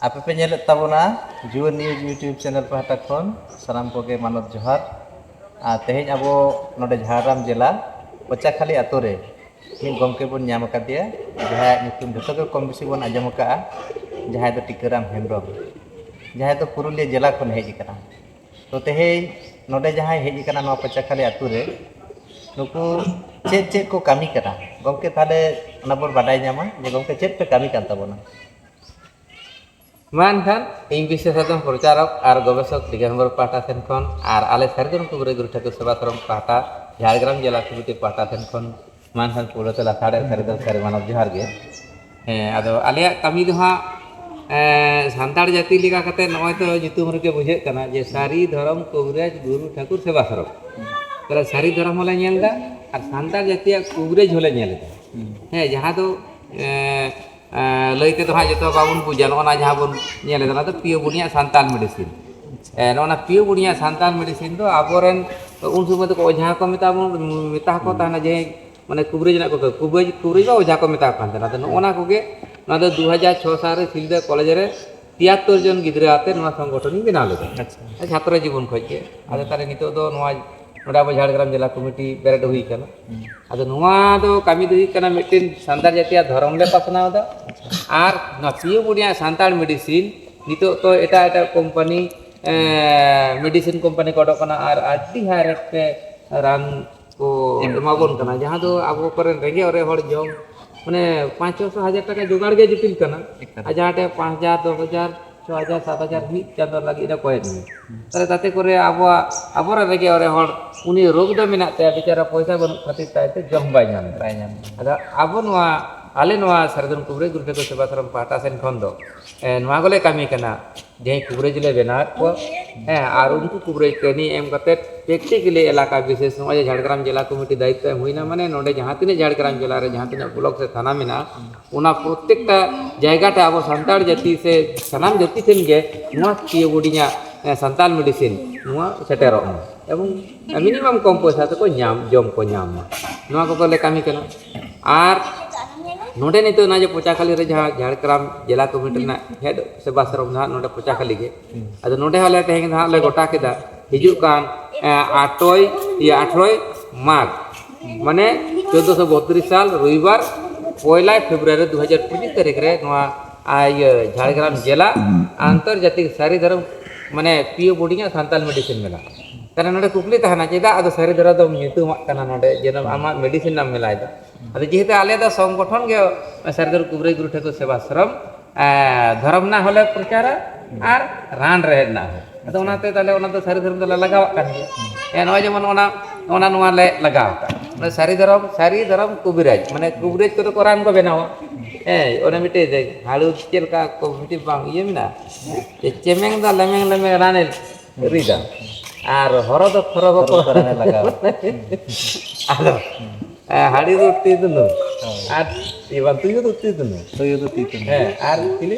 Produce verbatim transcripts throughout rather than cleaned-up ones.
ᱟᱯᱮ ᱯᱮ ᱧᱮᱞᱮᱫ ᱛᱟᱵᱚᱱᱟ ᱡᱩᱣᱟᱹᱱ ᱱᱤᱭᱩᱡᱽ YouTube ᱪᱮᱱᱮᱞ ᱯᱟᱦᱴᱟ ᱠᱷᱚᱱ ᱥᱟᱱᱟᱢ ᱠᱚᱜᱮ ᱢᱟᱱᱚᱛ ᱡᱚᱦᱟᱨ᱾ ᱟᱨ ᱛᱮᱦᱮᱧ ᱟᱵᱚ ᱱᱚᱰᱮ ᱡᱷᱟᱲᱜᱨᱟᱢ ᱡᱮᱞᱟ ᱯᱚᱪᱟᱠᱷᱟᱞᱤ ᱟᱛᱳ ᱨᱮ ᱢᱤᱫ ᱜᱚᱢᱠᱮ ᱵᱚᱱ ᱧᱟᱢ ᱟᱠᱟᱫᱮᱭᱟ, ᱡᱟᱦᱟᱸᱭᱟᱜ ᱧᱩᱛᱩᱢ ᱡᱷᱚᱛᱚ ᱜᱮ ᱠᱚᱢ ᱵᱮᱥᱤ ᱵᱚᱱ ᱟᱸᱡᱚᱢ ᱟᱠᱟᱫᱼᱟ, ᱡᱟᱦᱟᱸᱭ ᱫᱚ ᱴᱤᱠᱟᱹᱨᱟᱢ ᱦᱮᱢᱵᱨᱚᱢ, ᱡᱟᱦᱟᱸᱭ ᱫᱚ ᱯᱩᱨᱩᱞᱤᱭᱟᱹ ᱡᱮᱞᱟ ᱠᱷᱚᱱ ᱦᱮᱡ ᱟᱠᱟᱱᱟ᱾ ᱛᱚ ᱛᱮᱦᱮᱧ ᱱᱚᱰᱮ ᱡᱟᱦᱟᱸᱭ ᱦᱮᱡ ᱟᱠᱟᱱᱟ ᱱᱚᱣᱟ ᱯᱚᱪᱟᱠᱷᱟᱞᱤ ᱟᱛᱳ ᱨᱮ, ᱱᱩᱠᱩ ᱪᱮᱫ ᱪᱮᱫ ᱠᱚ ᱠᱟᱹᱢᱤ ᱠᱟᱱᱟ ᱜᱚᱢᱠᱮ? ᱛᱟᱦᱚᱞᱮ ᱚᱱᱟ ᱵᱚᱱ ᱵᱟᱰᱟᱭ ᱧᱟᱢᱟ ᱡᱮ ᱜᱚᱢᱠᱮ ᱪᱮᱫ ᱯᱮ ᱠᱟᱹᱢᱤ ᱠᱟᱱ ᱛᱟᱵᱚᱱᱟ? ᱢᱟ ᱮᱱᱠᱷᱟᱱ ᱤᱧ ᱵᱤᱥᱮᱥ ᱥᱟᱫᱚᱢ ᱯᱨᱚᱪᱟᱨᱚᱠ ᱟᱨ ᱜᱚᱵᱮᱥᱚᱠ ᱰᱤᱜᱟᱱᱵᱚᱨ ᱯᱟᱦᱴᱟ ᱥᱮᱱ ᱠᱷᱚᱱ ᱟᱨ ᱟᱞᱮ ᱥᱟᱨᱡᱚᱢ ᱠᱩᱵᱨᱟᱹ ᱜᱩᱨᱩ ᱴᱷᱟᱹᱠᱩᱨ ᱥᱮᱵᱟ ᱥᱚᱨᱚᱢ ᱯᱟᱦᱴᱟ ᱡᱷᱟᱲᱜᱨᱟᱢ ᱡᱮᱞᱟ ᱠᱚᱢᱤᱴᱤ ᱯᱟᱦᱴᱟ ᱥᱮᱱ ᱠᱷᱚᱱ ᱢᱟ ᱮᱱᱠᱷᱟᱱ ᱯᱳᱭᱞᱳ ᱛᱮ ᱞᱟᱥᱟᱲᱦᱮᱫ ᱥᱟᱹᱨᱤ ᱫᱚ ᱥᱟᱹᱨᱤ ᱢᱟᱱᱚᱛ ᱡᱚᱦᱟᱨ ᱜᱮ᱾ ᱦᱮᱸ, ᱟᱫᱚ ᱟᱞᱮᱭᱟᱜ ᱠᱟᱹᱢᱤ ᱫᱚ ᱦᱟᱸᱜ ᱮᱸ, ᱥᱟᱱᱛᱟᱲ ᱡᱟᱹᱛᱤ ᱞᱮᱠᱟ ᱠᱟᱛᱮ ᱱᱚᱜᱼᱚᱭ ᱛᱚ ᱧᱩᱛᱩᱢ ᱨᱮᱜᱮ ᱵᱩᱡᱷᱟᱹᱜ ᱠᱟᱱᱟ ᱡᱮ ᱥᱟᱹᱨᱤ ᱫᱷᱚᱨᱚᱢ ᱠᱚᱵᱤᱨᱟᱡᱽ ᱜᱩᱨᱩ ᱴᱷᱟᱹᱠᱩᱨ ᱥᱮᱵᱟ ᱥᱚᱨᱚᱢ᱾ ᱛᱟᱦᱞᱮ ᱥᱟᱹᱨᱤ ᱫᱷᱚᱨᱚᱢ ᱦᱚᱸᱞᱮ ᱧᱮᱞ ᱮᱫᱟ ᱟᱨ ᱥᱟᱱᱛᱟᱲ ᱡᱟᱹᱛᱤᱭᱟᱜ ᱠᱚᱵᱤᱨᱟᱡᱽ ᱦᱚᱸᱞᱮ ᱧᱮᱞ ᱮᱫᱟ᱾ ᱦᱮᱸ, ᱡᱟᱦᱟᱸ ᱫᱚ ᱮᱸ, ᱮᱸ, ᱞᱟᱹᱭ ᱛᱮᱫᱚ ᱦᱟᱸᱜ ᱡᱚᱛᱚ ᱵᱟᱵᱚᱱ ᱵᱩᱡᱟ, ᱱᱚᱜᱼᱚ ᱱᱟ ᱡᱟᱦᱟᱸ ᱵᱚᱱ ᱧᱮᱞ ᱮᱫᱟ, ᱚᱱᱟ ᱫᱚ ᱯᱤᱭᱳ ᱵᱩᱱᱤᱭᱟᱜ ᱥᱟᱱᱛᱟᱲ ᱢᱮᱰᱤᱥᱤᱱ᱾ ᱮᱸ, ᱱᱚᱜᱼᱚ ᱱᱟ ᱯᱤᱭᱳ ᱵᱩᱱᱤᱭᱟᱜ ᱥᱟᱱᱛᱟᱲ ᱢᱮᱰᱤᱥᱤᱱ ᱫᱚ ᱟᱵᱚᱨᱮᱱ ᱩᱱ ᱥᱚᱢᱚᱭ ᱫᱚᱠᱚ ᱚᱡᱷᱟ ᱠᱚ ᱢᱮᱛᱟ ᱵᱚᱱ, ᱢᱮᱛᱟ ᱠᱚ ᱛᱟᱦᱮᱱᱟ ᱡᱮ ᱢᱟᱱᱮ ᱠᱩᱵᱨᱟᱹᱡᱽ ᱨᱮᱱᱟᱜ ᱠᱚ, ᱠᱩᱵᱨᱟᱹᱡᱽ, ᱠᱩᱵᱨᱟᱹᱡᱽ ᱵᱟ ᱚᱡᱷᱟ ᱠᱚ ᱢᱮᱛᱟ ᱠᱚ ᱠᱟᱱ ᱛᱟᱦᱮᱱᱟ᱾ ᱟᱫᱚ ᱱᱚᱜᱼᱚ ᱱᱟ ᱠᱚᱜᱮ, ᱱᱚᱣᱟ ᱫᱚ ᱫᱩ ᱦᱟᱡᱟᱨ ᱪᱷᱚ ᱥᱟᱞ ᱨᱮ ᱥᱤᱞᱫᱟᱹ ᱠᱚᱞᱮᱡᱽ ᱨᱮ ᱛᱤᱭᱟᱛᱛᱳᱨ ᱡᱚᱱ ᱜᱤᱫᱽᱨᱟᱹ ᱟᱛᱮ ᱱᱚᱣᱟ ᱥᱚᱝᱜᱚᱴᱷᱚᱱᱤᱧ ᱵᱮᱱᱟᱣ ᱞᱮᱫᱟ᱾ ᱟᱪᱪᱷᱟ᱾ ᱪᱷᱟᱛᱨᱚ ᱡᱤᱵᱚᱱ ᱠᱷᱚᱡ ᱜᱮ᱾ ᱟᱫᱚ ᱛᱟᱦᱞᱮ ᱱᱤᱛᱚᱜ ᱫᱚ ᱱᱚᱣᱟ ᱱᱚᱰᱮ ᱟᱵᱚ ᱡᱷᱟᱲᱜᱨᱟᱢ ᱡᱮᱞᱟ ᱠᱚᱢᱤᱴᱤ ᱵᱮᱨᱮᱫ ᱦᱩᱭ ᱠᱟᱱᱟ᱾ ᱦᱩᱸ᱾ ᱟᱫᱚ ᱱᱚᱣᱟ ᱫᱚ ᱠᱟᱹᱢᱤ ᱫᱚ ᱦᱩᱭᱩᱜ ᱠᱟᱱᱟ ᱢᱤᱫᱴᱮᱱ ᱥᱟᱱᱛᱟᱲ ᱡᱟᱹᱛᱤᱭᱟᱜ ᱫᱷᱚᱨᱚᱢ ᱞᱮ ᱯᱟᱥᱱᱟᱣ ᱮᱫᱟ᱾ ᱟᱨ ᱱᱚᱣᱟ ᱯᱤᱭᱳ ᱵᱩᱱᱤᱭᱟᱜ ᱥᱟᱱᱛᱟᱲ ᱢᱮᱰᱤᱥᱤᱱ ᱱᱤᱛᱚᱜ ᱛᱚ ᱮᱴᱟᱜ ᱮᱴᱟᱜ ᱠᱳᱢᱯᱟᱱᱤ, ᱮᱸ, ᱢᱮᱰᱤᱥᱤᱱ ᱠᱳᱢᱯᱟᱱᱤ ᱠᱚ ᱚᱰᱚᱠ ᱠᱟᱱᱟ ᱟᱨ ᱟᱹᱰᱤ ᱦᱟᱭ ᱨᱮᱴ ᱛᱮ ᱨᱟᱱ ᱠᱚ ᱮᱢ ᱮᱢᱟ ᱵᱚᱱ ᱠᱟᱱᱟ, ᱡᱟᱦᱟᱸ ᱫᱚ ᱟᱵᱚ ᱠᱚᱨᱮᱱ ᱨᱮᱸᱜᱮᱡ ᱚᱨᱮᱡ ᱦᱚᱲ ᱡᱚᱢ, ᱢᱟᱱᱮ, ᱯᱟᱸᱪ ᱪᱷᱚᱥᱚ ᱦᱟᱡᱟᱨ ᱴᱟᱠᱟ ᱡᱚᱜᱟᱲ ᱜᱮ ᱡᱚᱴᱤᱞ ᱠᱟᱱᱟ᱾ ᱮᱠᱟᱞ᱾ ᱟᱨ ᱡᱟᱦᱟᱸ ᱴᱷᱮᱱ ᱯᱟᱸᱪ ᱦᱟᱡᱟᱨ, ᱫᱚᱥ ᱦᱟᱡᱟᱨ, ᱪᱷᱚ ᱦᱟᱡᱟᱨ, ᱥᱟᱛ ᱦᱟᱡᱟᱨ ᱢᱤᱫ ᱪᱟᱸᱫᱳ ᱞᱟᱹᱜᱤᱫ ᱮ ᱠᱚᱭᱮᱫ ᱢᱮᱭᱟ᱾ ᱦᱩᱸ᱾ ᱛᱟᱦᱞᱮ ᱛᱟᱛᱮ ᱠᱚᱨᱮ ᱟᱵᱚᱣᱟᱜ, ᱟᱵᱚᱨᱮᱱ ᱨᱮᱸᱜᱮᱡ ᱚᱨᱮᱡ ᱦᱚᱲ, ᱩᱱᱤ ᱨᱳᱜᱽ ᱫᱚ ᱢᱮᱱᱟᱜ ᱛᱟᱭᱟ, ᱵᱮᱪᱟᱨᱟ ᱯᱚᱭᱥᱟ ᱵᱟᱹᱱᱩᱜ ᱠᱷᱟᱹᱛᱤᱨ ᱛᱮ ᱟᱡ ᱫᱚ ᱡᱚᱢ ᱵᱟᱭ ᱧᱟᱢ ᱮᱫᱟ᱾ ᱵᱟᱭ ᱧᱟᱢ ᱮᱫᱟ᱾ ᱟᱫᱚ ᱟᱵᱚ ᱱᱚᱣᱟ, ᱟᱞᱮ ᱱᱚᱣᱟ ᱥᱟᱨᱡᱚᱢ ᱠᱩᱵᱨᱟᱹ ᱜᱩᱨᱩ ᱴᱷᱟᱹᱠᱩᱨ ᱥᱮᱵᱟ ᱥᱚᱨᱚᱢ ᱯᱟᱦᱴᱟ ᱥᱮᱱ ᱠᱷᱚᱱ ᱫᱚ, ᱮ, ᱱᱚᱣᱟ ᱜᱮᱞᱮ ᱠᱟᱹᱢᱤ ᱠᱟᱱᱟ᱾ ᱡᱟᱦᱟᱸᱭ ᱠᱩᱵᱨᱟᱹᱡᱽ ᱞᱮ ᱵᱮᱱᱟᱣᱮᱫ ᱠᱚᱣᱟ, ᱦᱮᱸ, ᱟᱨ ᱩᱱᱠᱩ ᱠᱩᱵᱨᱟᱹᱡᱽ training ᱮᱢ ᱠᱟᱛᱮ practically ᱮᱞᱟᱠᱟ ᱵᱤᱥᱮᱥ, ᱱᱚᱜᱼᱚᱭ ᱡᱮ ᱡᱷᱟᱲᱜᱨᱟᱢ ᱡᱮᱞᱟ ᱠᱚᱢᱤᱴᱤ ᱫᱟᱭᱤᱛᱛᱚ ᱮᱢ ᱦᱩᱭᱱᱟ, ᱢᱟᱱᱮ ᱱᱚᱰᱮ ᱡᱟᱦᱟᱸ ᱛᱤᱱᱟᱹᱜ ᱡᱷᱟᱲᱜᱨᱟᱢ ᱡᱮᱞᱟ ᱨᱮ ᱡᱟᱦᱟᱸ ᱛᱤᱱᱟᱹᱜ block ᱥᱮ ᱛᱷᱟᱱᱟ ᱢᱮᱱᱟᱜᱼᱟ, ᱚᱱᱟ ᱯᱨᱚᱛᱛᱮᱠᱴᱟ ᱡᱟᱭᱜᱟ ᱴᱷᱮᱱ ᱟᱵᱚ ᱥᱟᱱᱛᱟᱲ ᱡᱟᱹᱛᱤ ᱥᱮ ᱥᱟᱱᱟᱢ ᱡᱟᱹᱛᱤ ᱴᱷᱮᱱ ᱜᱮ ᱱᱚᱣᱟ ᱯᱤᱭᱳ ᱵᱩᱰᱤᱧᱟᱜ, ᱮ, ᱥᱟᱱᱛᱟᱲ ᱢᱮᱰᱤᱥᱤᱱ ᱱᱚᱣᱟ ᱥᱮᱴᱮᱨᱚᱜ ᱢᱟ ᱮᱵᱚᱝ minimum ᱠᱚᱢ ᱯᱚᱭᱥᱟ ᱛᱮᱠᱚ ᱧᱟᱢ, ᱡᱚᱢ ᱠᱚ ᱧᱟᱢ ᱢᱟ, ᱱᱚᱣᱟ ᱠᱚᱫᱚᱞᱮ ᱠᱟᱹᱢᱤ ᱠᱟᱱᱟ᱾ ᱟᱨ ᱱᱚᱰᱮ ᱱᱤᱛᱚᱜ ᱱᱚᱣᱟ ᱡᱮ ᱯᱚᱪᱟᱠᱷᱟᱞᱤ ᱨᱮ ᱡᱟᱦᱟᱸ ᱡᱷᱟᱲᱜᱨᱟᱢ ᱡᱮᱞᱟ ᱠᱚᱢᱤᱴᱤ ᱨᱮᱱᱟᱜ ᱦᱮᱰ ᱥᱮᱵᱟᱥᱨᱚᱢ ᱫᱚ ᱦᱟᱸᱜ ᱱᱚᱰᱮ ᱯᱚᱪᱟᱠᱷᱟᱞᱤ ᱜᱮ᱾ ᱟᱫᱚ ᱱᱚᱰᱮ ᱦᱚᱸ ᱟᱞᱮ ᱛᱮᱦᱮᱧ ᱫᱚ ᱦᱟᱸᱜ ᱞᱮ ᱜᱚᱴᱟ ᱠᱮᱫᱟ, ᱦᱤᱡᱩᱜ ᱠᱟᱱ, ᱮ, ᱟᱴᱚᱭ, ᱤᱭᱟᱹ, ᱟᱴᱷᱨᱚᱭ ᱢᱟᱜᱽ, ᱢᱟᱱᱮ ᱪᱳᱫᱽᱫᱳᱥᱚ ᱵᱚᱛᱨᱤᱥ ᱥᱟᱞ ᱨᱚᱵᱤᱵᱟᱨ, ᱯᱚᱭᱞᱟ ᱯᱷᱮᱵᱽᱨᱩᱣᱟᱨᱤ ᱫᱩ ᱦᱟᱡᱟᱨ ᱯᱚᱸᱪᱤᱥ ᱛᱟᱹᱨᱤᱠᱷ ᱨᱮ ᱱᱚᱣᱟ, ᱟ, ᱤᱭᱟᱹ, ᱡᱷᱟᱲᱜᱨᱟᱢ ᱡᱮᱞᱟ ᱟᱱᱛᱚᱨᱡᱟᱛᱤᱠ ᱥᱟᱹᱨᱤ ᱫᱷᱚᱨᱚᱢ, ᱢᱟᱱᱮ, ᱯᱤ ᱳ ᱵᱳᱨᱰᱤᱝ ᱟᱜ ᱥᱟᱱᱛᱟᱞ ᱢᱮᱰᱤᱥᱤᱱ ᱢᱮᱞᱟ᱾ ᱛᱟᱦᱞᱮ ᱱᱚᱰᱮ ᱠᱩᱠᱞᱤ ᱛᱟᱦᱮᱱᱟ, ᱪᱮᱫᱟᱜ ᱟᱫᱚ ᱥᱟᱹᱨᱤ ᱫᱷᱚᱨᱚᱢ ᱫᱚᱢ ᱧᱩᱛᱩᱢᱟᱜ ᱠᱟᱱᱟ ᱱᱚᱰᱮ, ᱡᱮ ᱟᱢᱟᱜ ᱢᱮᱰᱤᱥᱤᱱ ᱮᱢ ᱢᱮᱞᱟᱭᱮᱫᱟ? ᱟᱫᱚ ᱡᱮᱦᱮᱛᱩ ᱟᱞᱮ ᱫᱚ ᱥᱚᱝᱜᱚᱴᱷᱚᱱ ᱜᱮ ᱥᱟᱹᱨᱤ ᱫᱷᱚᱨᱚᱢ ᱠᱩᱵᱨᱟᱹᱭ ᱜᱩᱨᱩ ᱴᱷᱟᱹᱠᱩᱨ ᱥᱮᱵᱟᱥᱨᱚᱢ, ᱮ, ᱫᱷᱚᱨᱚᱢ ᱨᱮᱱᱟᱜ ᱦᱚᱸᱞᱮ ᱯᱨᱚᱪᱟᱨᱟ ᱟᱨ ᱨᱟᱱ ᱨᱮᱦᱮᱫ ᱨᱮᱱᱟᱜ ᱦᱚᱸ᱾ ᱟᱫᱚ ᱚᱱᱟᱛᱮ ᱛᱟᱦᱞᱮ ᱚᱱᱟ ᱫᱚ ᱥᱟᱹᱨᱤ ᱫᱷᱚᱨᱚᱢ ᱫᱚᱞᱮ ᱞᱟᱜᱟᱣᱟᱜ ᱠᱟᱱ ᱜᱮᱭᱟ᱾ ᱦᱮᱸ, ᱱᱚᱜᱼᱚᱭ ᱡᱮᱢᱚᱱ ᱚᱱᱟ, ᱚᱱᱟ ᱱᱚᱣᱟ ᱞᱮ ᱞᱟᱜᱟᱣ ᱟᱠᱟᱫ᱾ ᱚᱱᱟ ᱥᱟᱹᱨᱤ ᱫᱷᱚᱨᱚᱢ, ᱥᱟᱹᱨᱤ ᱫᱷᱚᱨᱚᱢ ᱠᱩᱵᱤᱨᱟᱡᱽ, ᱢᱟᱱᱮ ᱠᱩᱵᱤᱨᱟᱡᱽ ᱠᱚᱫᱚ ᱠᱚ ᱨᱟᱱ ᱠᱚ ᱵᱮᱱᱟᱣᱟ᱾ ᱦᱮᱸ, ᱚᱱᱮ ᱢᱤᱫᱴᱮᱡ ᱦᱟᱹᱲᱩ ᱪᱮᱫ ᱞᱮᱠᱟ ᱠᱚ ᱢᱤᱫᱴᱮᱡ ᱵᱟᱝ ᱤᱭᱟᱹ ᱢᱮᱱᱟᱜᱼᱟ, ᱡᱮ ᱪᱮᱢᱮᱝ ᱫᱚ ᱞᱮᱢᱮᱝ ᱞᱮᱢᱮᱝ ᱨᱟᱱᱮ ᱨᱤᱫᱟ᱾ ᱟᱨ ᱦᱚᱨᱚ ᱫᱚ ᱠᱷᱚᱨᱚ ᱵᱟᱠᱚ ᱦᱚᱨᱚ ᱠᱚ ᱨᱟᱱᱮ ᱞᱟᱜᱟᱣᱟ᱾ ᱟᱫᱚ, ᱦᱮᱸ, ᱦᱟᱹᱲᱤ ᱫᱚ ᱛᱤ ᱫᱩᱱᱩ᱾ ᱦᱳᱭ᱾ ᱟᱨ ᱤᱭᱟᱹ ᱵᱟᱝ, ᱛᱩᱭᱩ ᱫᱚ ᱛᱤ ᱫᱩᱱᱩ᱾ ᱛᱩᱭᱩ ᱫᱚ ᱛᱤ ᱫᱩᱱᱩ᱾ ᱦᱮᱸ, ᱟᱨ ᱪᱤᱞᱤ?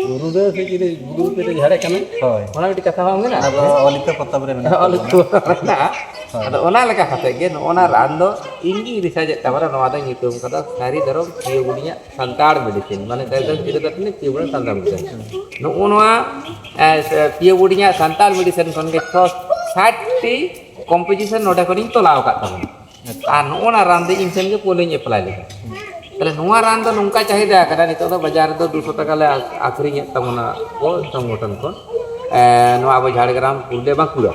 ᱨᱩᱰᱟᱹ ᱥᱮ ᱪᱤᱞᱤ? ᱜᱩᱰᱩ ᱯᱮᱴᱮ ᱡᱷᱟᱲᱮ ᱠᱟᱱᱟ᱾ ᱦᱳᱭ᱾ ᱚᱱᱟ ᱢᱤᱫᱴᱤᱡ ᱠᱟᱛᱷᱟ ᱵᱟᱝ ᱢᱮᱱᱟᱜᱼᱟ? ᱚᱱᱟ ᱫᱚ ᱚᱞ ᱠᱤᱛᱟᱹᱵ ᱯᱚᱛᱚᱵ ᱨᱮ ᱢᱮᱱᱟᱜ ᱚᱞ ᱛᱟᱵᱚᱱᱟ᱾ ᱠᱤᱛᱟᱹᱵ ᱢᱮᱱᱟᱜᱼᱟ᱾ ᱦᱳᱭ᱾ ᱟᱫᱚ ᱚᱱᱟ ᱞᱮᱠᱟ ᱠᱟᱛᱮ ᱜᱮ ᱱᱚᱜᱼᱚ ᱱᱟ ᱨᱟᱱ ᱫᱚ ᱤᱧ ᱜᱤᱧ ᱨᱤᱥᱟᱨᱪ ᱮᱫ ᱛᱟᱵᱚᱱᱟ, ᱱᱚᱣᱟ ᱫᱚ ᱧᱩᱛᱩᱢ ᱠᱟᱫᱟ ᱥᱟᱹᱨᱤ ᱫᱷᱚᱨᱚᱢ ᱯᱤᱭᱳ ᱵᱩᱰᱤᱭᱟᱜ ᱥᱟᱱᱛᱟᱲ ᱢᱮᱰᱤᱥᱤᱱ, ᱢᱟᱱᱮ ᱥᱟᱹᱨᱤ ᱫᱷᱚᱨᱚᱢ ᱪᱤᱨᱟᱹ ᱫᱟᱹᱯᱤᱱᱤ ᱯᱤᱭᱳ ᱵᱩᱰᱤᱭᱟᱜ ᱥᱟᱱᱛᱟᱲ ᱢᱮᱰᱤᱥᱤᱱ᱾ ᱱᱚᱜᱼᱚ ᱱᱚᱣᱟ, ᱮ, ᱯᱤᱭᱳ ᱵᱩᱰᱤᱭᱟᱜ ᱥᱟᱱᱛᱟᱲ ᱢᱮᱰᱤᱥᱤᱱ ᱠᱷᱚᱱ ᱜᱮ ᱪᱷᱚ ᱥᱟᱴ ᱴᱤ ᱠᱚᱢᱯᱳᱡᱤᱥᱚᱱ ᱱᱚᱰᱮ ᱠᱷᱚᱱᱤᱧ ᱛᱚᱞᱟᱣ ᱟᱠᱟᱫ ᱛᱟᱵᱚᱱᱟ᱾ ᱟᱨ ᱱᱚᱜᱼᱚ ᱱᱟ ᱨᱟᱱ ᱫᱚ ᱤᱧ ᱴᱷᱮᱱ ᱜᱮ ᱯᱳᱭᱞᱳᱧ ᱮᱯᱞᱟᱭ ᱞᱮᱫᱟ᱾ ᱛᱟᱦᱞᱮ ᱱᱚᱣᱟ ᱨᱟᱱ ᱫᱚ ᱱᱚᱝᱠᱟ ᱪᱟᱦᱤᱫᱟ ᱟᱠᱟᱱᱟ, ᱱᱤᱛᱚᱜ ᱫᱚ ᱵᱟᱡᱟᱨ ᱨᱮᱫᱚ ᱫᱩᱥᱚ ᱴᱟᱠᱟ ᱞᱮ ᱟᱠᱷᱨᱤᱧᱮᱫ ᱛᱟᱵᱚᱱᱟ ᱠᱚ ᱥᱚᱝᱜᱚᱴᱷᱚᱱ ᱠᱷᱚᱱ᱾ ᱮ, ᱱᱚᱣᱟ ᱟᱵᱚ ᱡᱷᱟᱲᱜᱨᱟᱢ, ᱯᱩᱨᱩᱞᱤᱭᱟᱹ, ᱵᱟᱸᱠᱩᱲᱟ,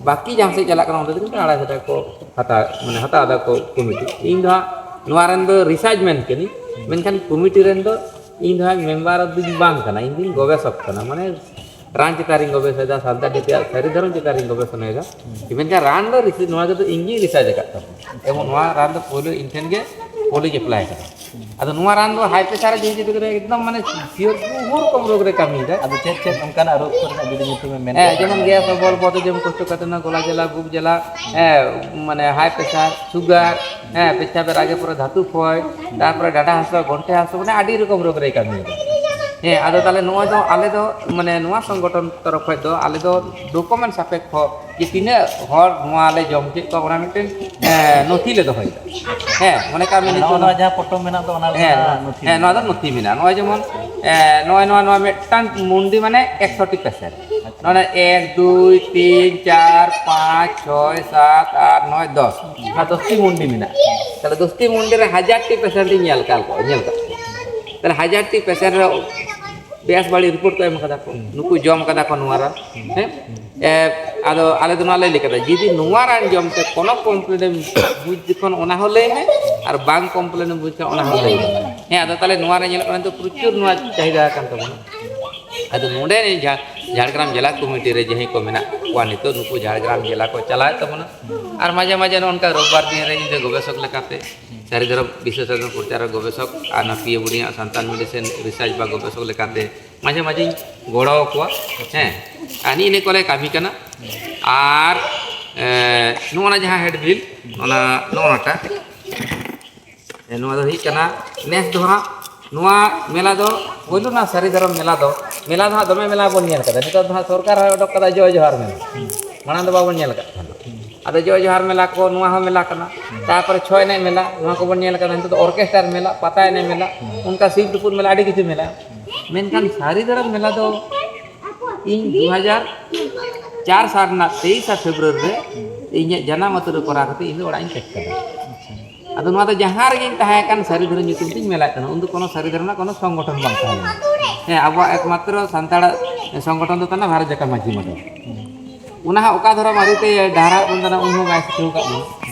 ᱵᱟᱹᱠᱤ ᱡᱟᱦᱟᱸ ᱥᱮᱫ ᱪᱟᱞᱟᱜ ᱠᱟᱱᱟ ᱚᱸᱰᱮ ᱫᱚ ᱠᱤᱱᱛᱩ ᱟᱲᱟᱭᱥᱚ ᱴᱟᱠᱟ ᱠᱚ ᱦᱟᱛᱟᱣ, ᱢᱟᱱᱮ ᱦᱟᱛᱟᱣ ᱮᱫᱟ ᱠᱚ ᱠᱚᱢᱤᱴᱤ᱾ ᱤᱧ ᱫᱚ ᱦᱟᱸᱜ ᱱᱚᱣᱟ ᱨᱮᱱ ᱫᱚ ᱨᱤᱥᱟᱨᱪ ᱢᱮᱱ ᱠᱟᱹᱱᱟᱹᱧ, ᱢᱮᱱᱠᱷᱟᱱ ᱠᱚᱢᱤᱴᱤ ᱨᱮᱱ ᱫᱚ ᱤᱧ ᱫᱚ ᱦᱟᱸᱜ ᱢᱮᱢᱵᱟᱨ ᱫᱚᱧ ᱵᱟᱝ ᱠᱟᱱᱟ, ᱤᱧ ᱫᱚᱧ ᱜᱚᱵᱮᱥᱚᱠ ᱠᱟᱱᱟ᱾ ᱢᱟᱱᱮ ᱨᱟᱱ ᱪᱮᱛᱟᱱ ᱨᱤᱧ ᱜᱚᱵᱮᱥᱚᱱᱮᱫᱟ, ᱥᱟᱱᱛᱟᱲ ᱡᱟᱹᱛᱤᱭᱟᱜ ᱥᱟᱹᱨᱤ ᱫᱷᱚᱨᱚᱢ ᱪᱮᱛᱟᱱ ᱨᱤᱧ ᱜᱚᱵᱮᱥᱚᱱᱮᱫᱟ᱾ ᱢᱮᱱᱠᱷᱟᱱ ᱨᱟᱱ ᱫᱚ ᱨᱤᱥᱟᱨᱪ, ᱱᱚᱣᱟ ᱠᱚᱫᱚ ᱤᱧ ᱜᱤᱧ ᱨᱤᱥᱟᱨᱪ ᱟᱠᱟᱫ ᱛᱟᱵᱚᱱᱟ᱾ ᱮᱵᱚᱝ ᱱᱚᱣᱟ ᱨᱟᱱ ᱫᱚ ᱯᱳᱭᱞᱳ ᱤᱧ ᱴᱷᱮᱱ ᱜᱮ ᱯᱳᱭᱞᱳᱧ ᱮᱯᱞᱟᱭ ᱟᱠᱟᱫᱟ᱾ ᱟᱫᱚ ᱱᱚᱣᱟ ᱨᱟᱱ ᱫᱚ ᱦᱟᱭ ᱯᱨᱮᱥᱟᱨ ᱡᱮ ᱡᱩᱫᱤ ᱮᱠᱫᱚᱢ ᱢᱟᱱᱮ ᱯᱤᱭᱳᱨ ᱵᱚᱦᱩ ᱨᱚᱠᱚᱢ ᱨᱳᱜᱽ ᱨᱮ ᱠᱟᱹᱢᱤᱭᱮᱫᱟ᱾ ᱟᱫᱚ ᱪᱮᱫ ᱪᱮᱫ ᱚᱱᱠᱟᱱᱟᱜ ᱨᱳᱜᱽ ᱠᱚᱨᱮᱱᱟᱜ ᱡᱩᱫᱤ ᱧᱩᱛᱩᱢ ᱮᱢ ᱢᱮᱱ ᱦᱮᱸ, ᱠᱮᱭᱟ? ᱡᱮᱢᱚᱱ ᱜᱮᱥ, ᱚᱵᱚᱞ, ᱵᱚᱫᱦᱚᱡᱚᱢ, ᱠᱳᱥᱴᱚᱠᱟᱴᱷᱤᱱᱱᱚ, ᱜᱚᱞᱟ ᱡᱟᱞᱟ, ᱵᱩᱠ ᱡᱟᱞᱟ, ᱦᱮᱸ, ᱢᱟᱱᱮ ᱦᱟᱭ ᱯᱨᱮᱥᱟᱨ, ᱥᱩᱜᱟᱨ, ᱦᱮᱸ, ᱯᱮᱪᱷᱟᱯᱮᱨ ᱟᱜᱮ ᱯᱚᱨᱮ ᱫᱷᱟᱹᱛᱩ ᱠᱷᱚᱭ, ᱛᱟᱨᱯᱚᱨᱮ ᱰᱟᱸᱰᱟ ᱦᱟᱹᱥᱩ, ᱜᱚᱱᱴᱷᱮ ᱦᱟᱹᱥᱩ, ᱢᱟᱱᱮ ᱟᱹᱰᱤ ᱨᱚᱠᱚᱢ ᱨᱳᱜᱽ ᱨᱮᱭ ᱠᱟᱹᱢᱤᱭᱮᱫᱟ᱾ ᱦᱮᱸ, ᱟᱫᱚ ᱛᱟᱦᱚᱞᱮ ᱱᱚᱜᱼᱚᱭ ᱫᱚ ᱟᱞᱮ ᱫᱚ, ᱢᱟᱱᱮ, ᱱᱚᱣᱟ ᱥᱚᱝᱜᱚᱴᱷᱚᱱ ᱛᱚᱨᱚᱯ ᱠᱷᱚᱱ ᱫᱚ ᱟᱞᱮ ᱫᱚ ᱰᱚᱠᱩᱢᱮᱱᱴ ᱥᱟᱯᱮᱠᱠᱷᱚ ᱡᱮ ᱛᱤᱱᱟᱹᱜ ᱦᱚᱲ ᱱᱚᱣᱟ ᱞᱮ ᱡᱚᱢ ᱦᱚᱪᱚᱭᱮᱫ ᱠᱚᱣᱟ, ᱚᱱᱟ ᱢᱤᱫᱴᱮᱱ, ᱮᱸ, ᱱᱚᱛᱷᱤ ᱞᱮ ᱫᱚᱦᱚᱭᱮᱫᱟ᱾ ᱦᱮᱸ, ᱢᱚᱱᱮ ᱠᱟᱜ ᱢᱮ ᱱᱚᱜᱼᱚ ᱱᱤᱛᱚᱜ ᱱᱚᱣᱟ ᱡᱟᱦᱟᱸ ᱯᱚᱴᱚᱢ ᱢᱮᱱᱟᱜ ᱫᱚ, ᱚᱱᱟ ᱦᱮᱸ, ᱨᱮᱱᱟᱜ ᱱᱚᱣᱟ, ᱱᱚᱛᱷᱤ ᱦᱮᱸ, ᱱᱚᱣᱟ ᱫᱚ ᱱᱚᱛᱷᱤ ᱢᱮᱱᱟᱜᱼᱟ᱾ ᱱᱚᱜᱼᱚᱭ ᱡᱮᱢᱚᱱ, ᱮᱸ, ᱱᱚᱜᱼᱚᱭ ᱱᱚᱣᱟ, ᱱᱚᱣᱟ ᱢᱤᱫᱴᱟᱝ ᱢᱩᱱᱰᱤ ᱢᱟᱱᱮ ᱮᱠᱥᱚ ᱴᱤ ᱯᱮᱥᱮᱱᱴ᱾ ᱱᱚᱰᱮ ᱮᱠ, ᱫᱩᱭ, ᱛᱤᱱ, ᱪᱟᱨ, ᱯᱟᱸᱪ, ᱪᱷᱚᱭ, ᱥᱟᱛ, ᱟᱴ, ᱱᱚᱭ, ᱫᱚᱥ᱾ ᱱᱚᱣᱟ ᱫᱚᱥ ᱴᱤ ᱢᱩᱱᱰᱤ ᱢᱮᱱᱟᱜᱼᱟ᱾ ᱛᱟᱦᱚᱞᱮ ᱫᱚᱥ ᱴᱤ ᱢᱩᱱᱰᱤ ᱨᱮ ᱦᱟᱡᱟᱨ ᱴᱤ ᱯᱮᱥᱮᱱᱴ ᱤᱧ ᱧᱮᱞ ᱠᱟᱜ ᱠᱚᱣᱟ, ᱧᱮᱞ ᱠᱟᱜ ᱠᱚᱣᱟ᱾ ᱛᱟᱦᱚᱞᱮ ᱦᱟᱡᱟᱨ ᱴᱤ ᱯᱮᱥᱮᱱᱴ ᱨᱮ ᱵᱮᱥ ᱵᱟᱹᱲᱤᱡ ᱨᱤᱯᱳᱨᱴ ᱠᱚ ᱮᱢ ᱠᱟᱫᱟ ᱠᱚ, ᱱᱩᱠᱩ ᱡᱚᱢ ᱠᱟᱫᱟ ᱠᱚ ᱱᱚᱣᱟ ᱨᱟᱱ᱾ ᱦᱮᱸ? ᱮ, ᱟᱫᱚ ᱟᱞᱮ ᱫᱚ ᱱᱚᱣᱟ ᱞᱮ ᱞᱟᱹᱭ ᱠᱟᱫᱟ, ᱡᱩᱫᱤ ᱱᱚᱣᱟ ᱨᱟᱱ ᱡᱚᱢ ᱛᱮ ᱠᱳᱱᱳ ᱠᱚᱢᱯᱞᱮᱱ ᱮᱢ ᱵᱩᱡᱽ ᱠᱷᱟᱱ, ᱚᱱᱟ ᱦᱚᱸ ᱞᱟᱹᱭ ᱢᱮ, ᱟᱨ ᱵᱟᱝ ᱠᱚᱢᱯᱞᱮᱱ ᱮᱢ ᱵᱩᱡᱽ ᱠᱷᱟᱱ, ᱚᱱᱟ ᱦᱚᱸ ᱞᱟᱹᱭ ᱢᱮ᱾ ᱦᱮᱸ, ᱟᱫᱚ ᱛᱟᱦᱚᱞᱮ ᱱᱚᱣᱟ ᱨᱮ ᱧᱮᱞᱚᱜ ᱠᱟᱱᱟ, ᱱᱤᱛᱚᱜ ᱯᱨᱚᱪᱩᱨ ᱱᱚᱣᱟ ᱪᱟᱦᱤᱫᱟ ᱟᱠᱟᱱ ᱛᱟᱵᱚᱱᱟ᱾ ᱟᱫᱚ ᱱᱚᱰᱮ ᱡᱷᱟ-, ᱡᱷᱟᱲᱜᱨᱟᱢ ᱡᱮᱞᱟ ᱠᱚᱢᱤᱴᱤ ᱨᱮ ᱡᱟᱦᱟᱸᱭ ᱠᱚ ᱢᱮᱱᱟᱜ ᱠᱚᱣᱟ ᱱᱤᱛᱚᱜ, ᱱᱩᱠᱩ ᱡᱷᱟᱲᱜᱨᱟᱢ ᱡᱮᱞᱟ ᱠᱚ ᱪᱟᱞᱟᱣᱮᱫ ᱛᱟᱵᱚᱱᱟ᱾ ᱟᱨ ᱢᱟᱡᱷᱮ ᱢᱟᱡᱷᱮ ᱱᱚᱜᱼᱚ ᱱᱚᱝᱠᱟ ᱨᱳᱵᱵᱟᱨ ᱫᱤᱱ ᱨᱮ ᱤᱧ ᱫᱚ ᱜᱚᱵᱮᱥᱚᱠ ᱞᱮᱠᱟᱛᱮ, ᱥᱟᱹᱨᱤ ᱫᱷᱚᱨᱚᱢ ᱵᱤᱥᱥᱚ ᱥᱟᱥᱚᱱ ᱯᱨᱚᱪᱟᱨ ᱨᱮ ᱜᱚᱵᱮᱥᱚᱠ, ᱟᱨ ᱱᱚᱣᱟ ᱯᱤ ᱮ ᱵᱳᱰᱤᱝ ᱟᱜ ᱥᱟᱱᱛᱟᱲ ᱢᱮᱰᱤᱥᱤᱱ ᱨᱤᱥᱟᱨᱪ ᱵᱟ ᱜᱚᱵᱮᱥᱚᱠ ᱞᱮᱠᱟᱛᱮ ᱢᱟᱡᱷᱮ ᱢᱟᱡᱷᱮᱧ ᱜᱚᱲᱚ ᱟᱠᱚᱣᱟ᱾ ᱦᱮᱸ, ᱟᱨ ᱱᱤᱭᱟᱹ ᱠᱚᱞᱮ ᱠᱟᱹᱢᱤ ᱠᱟᱱᱟ᱾ ᱟᱨ, ᱮ, ᱱᱚᱜᱼᱚ ᱱᱟ ᱡᱟᱦᱟᱸ ᱦᱮᱰ ᱵᱤᱞ, ᱚᱱᱟ, ᱱᱚᱜᱼᱚ ᱱᱟᱴᱟ, ᱮ, ᱱᱚᱣᱟ ᱫᱚ ᱦᱩᱭᱩᱜ ᱠᱟᱱᱟ ᱱᱮᱥ ᱫᱚ ᱦᱟᱸᱜ ᱱᱚᱣᱟ ᱢᱮᱞᱟ ᱫᱚ, ᱯᱳᱭᱞᱳ ᱱᱚᱣᱟ ᱥᱟᱹᱨᱤ ᱫᱷᱚᱨᱚᱢ ᱢᱮᱞᱟ ᱫᱚ, ᱢᱮᱞᱟ ᱫᱚ ᱦᱟᱸᱜ ᱫᱚᱢᱮ ᱢᱮᱞᱟ ᱵᱚᱱ ᱧᱮᱞ ᱠᱟᱫᱟ᱾ ᱱᱤᱛᱚᱜ ᱫᱚ ᱦᱟᱸᱜ ᱥᱚᱨᱠᱟᱨ ᱦᱚᱸᱭ ᱚᱰᱚᱠ ᱠᱟᱫᱟ ᱡᱚᱭ ᱡᱚᱦᱟᱨ ᱢᱮᱞᱟ᱾ ᱢᱟᱲᱟᱝ ᱫᱚ ᱵᱟᱵᱚᱱ ᱧᱮᱞ ᱟᱠᱟᱫ ᱛᱟᱦᱮᱱᱟ᱾ ᱟᱫᱚ ᱡᱚᱭ ᱡᱚᱦᱟᱨ ᱢᱮᱞᱟ ᱠᱚ, ᱱᱚᱣᱟ ᱦᱚᱸ ᱢᱮᱞᱟ ᱠᱟᱱᱟ᱾ ᱛᱟᱨᱯᱚᱨᱮ ᱪᱷᱚ ᱮᱱᱮᱡ ᱢᱮᱞᱟ, ᱱᱚᱣᱟ ᱠᱚᱵᱚᱱ ᱧᱮᱞ ᱠᱟᱫᱟ᱾ ᱱᱤᱛᱚᱜ ᱫᱚ ᱚᱨᱠᱮᱥᱴᱟᱨ ᱢᱮᱞᱟ, ᱯᱟᱛᱟ ᱮᱱᱮᱡ ᱢᱮᱞᱟ, ᱚᱱᱠᱟ ᱥᱤᱢ ᱛᱩᱯᱩᱫ ᱢᱮᱞᱟ, ᱟᱹᱰᱤ ᱠᱤᱪᱷᱩ ᱢᱮᱞᱟ᱾ ᱢᱮᱱᱠᱷᱟᱱ ᱥᱟᱹᱨᱤ ᱫᱷᱚᱨᱚᱢ ᱢᱮᱞᱟ ᱫᱚ ᱤᱧ ᱫᱩ ᱦᱟᱡᱟᱨ ᱪᱟᱨ ᱥᱟᱞ ᱨᱮᱱᱟᱜ ᱛᱮᱭᱤᱥᱟ ᱯᱷᱮᱵᱽᱨᱩᱣᱟᱨᱤ ᱨᱮ ᱤᱧᱟᱹᱜ ᱡᱟᱱᱟᱢ ᱟᱹᱛᱩ ᱨᱮ ᱠᱚᱨᱟᱣ ᱠᱟᱛᱮ ᱤᱧ ᱫᱚ ᱚᱲᱟᱜ ᱤᱧ ᱯᱷᱮᱰ ᱠᱟᱫᱟ᱾ ᱟᱫᱚ ᱱᱚᱣᱟ ᱫᱚ ᱡᱟᱦᱟᱸ ᱨᱮᱜᱮᱧ ᱛᱟᱦᱮᱸ ᱠᱟᱱ, ᱥᱟᱹᱨᱤ ᱫᱷᱚᱨᱚᱢ ᱧᱩᱛᱩᱢ ᱛᱤᱧ ᱢᱮᱞᱟᱜ ᱠᱟᱱᱟ, ᱩᱱ ᱫᱚ ᱠᱳᱱᱳ ᱥᱟᱹᱨᱤ ᱫᱷᱚᱨᱚᱢ ᱨᱮᱱᱟᱜ ᱠᱳᱱᱳ ᱥᱚᱝᱜᱚᱴᱷᱚᱱ ᱵᱟᱝ ᱛᱟᱦᱮᱸ ᱞᱮᱱᱟ᱾ ᱦᱮᱸ, ᱟᱵᱚᱣᱟᱜ ᱮᱠᱢᱟᱛᱨᱚ ᱥᱟᱱᱛᱟᱲᱟᱜ ᱥᱚᱝᱜᱚᱴᱷᱚᱱ ᱫᱚ ᱠᱟᱱᱟ ᱵᱷᱟᱨᱚᱛ ᱡᱟᱠᱟᱛ ᱢᱟᱹᱡᱷᱤ ᱢᱚᱸᱰᱚᱞ᱾ ᱚᱱᱟ ᱦᱚᱸ ᱚᱠᱟ ᱫᱷᱚᱨᱚᱢ ᱟᱹᱨᱤᱛᱮ ᱰᱟᱦᱟᱨᱟᱜ ᱵᱚᱱ ᱠᱟᱱᱟ, ᱩᱱ ᱦᱚᱸ ᱵᱟᱭ ᱥᱤᱠᱷᱟᱹᱣ ᱠᱟᱜ ᱵᱚᱱᱟ᱾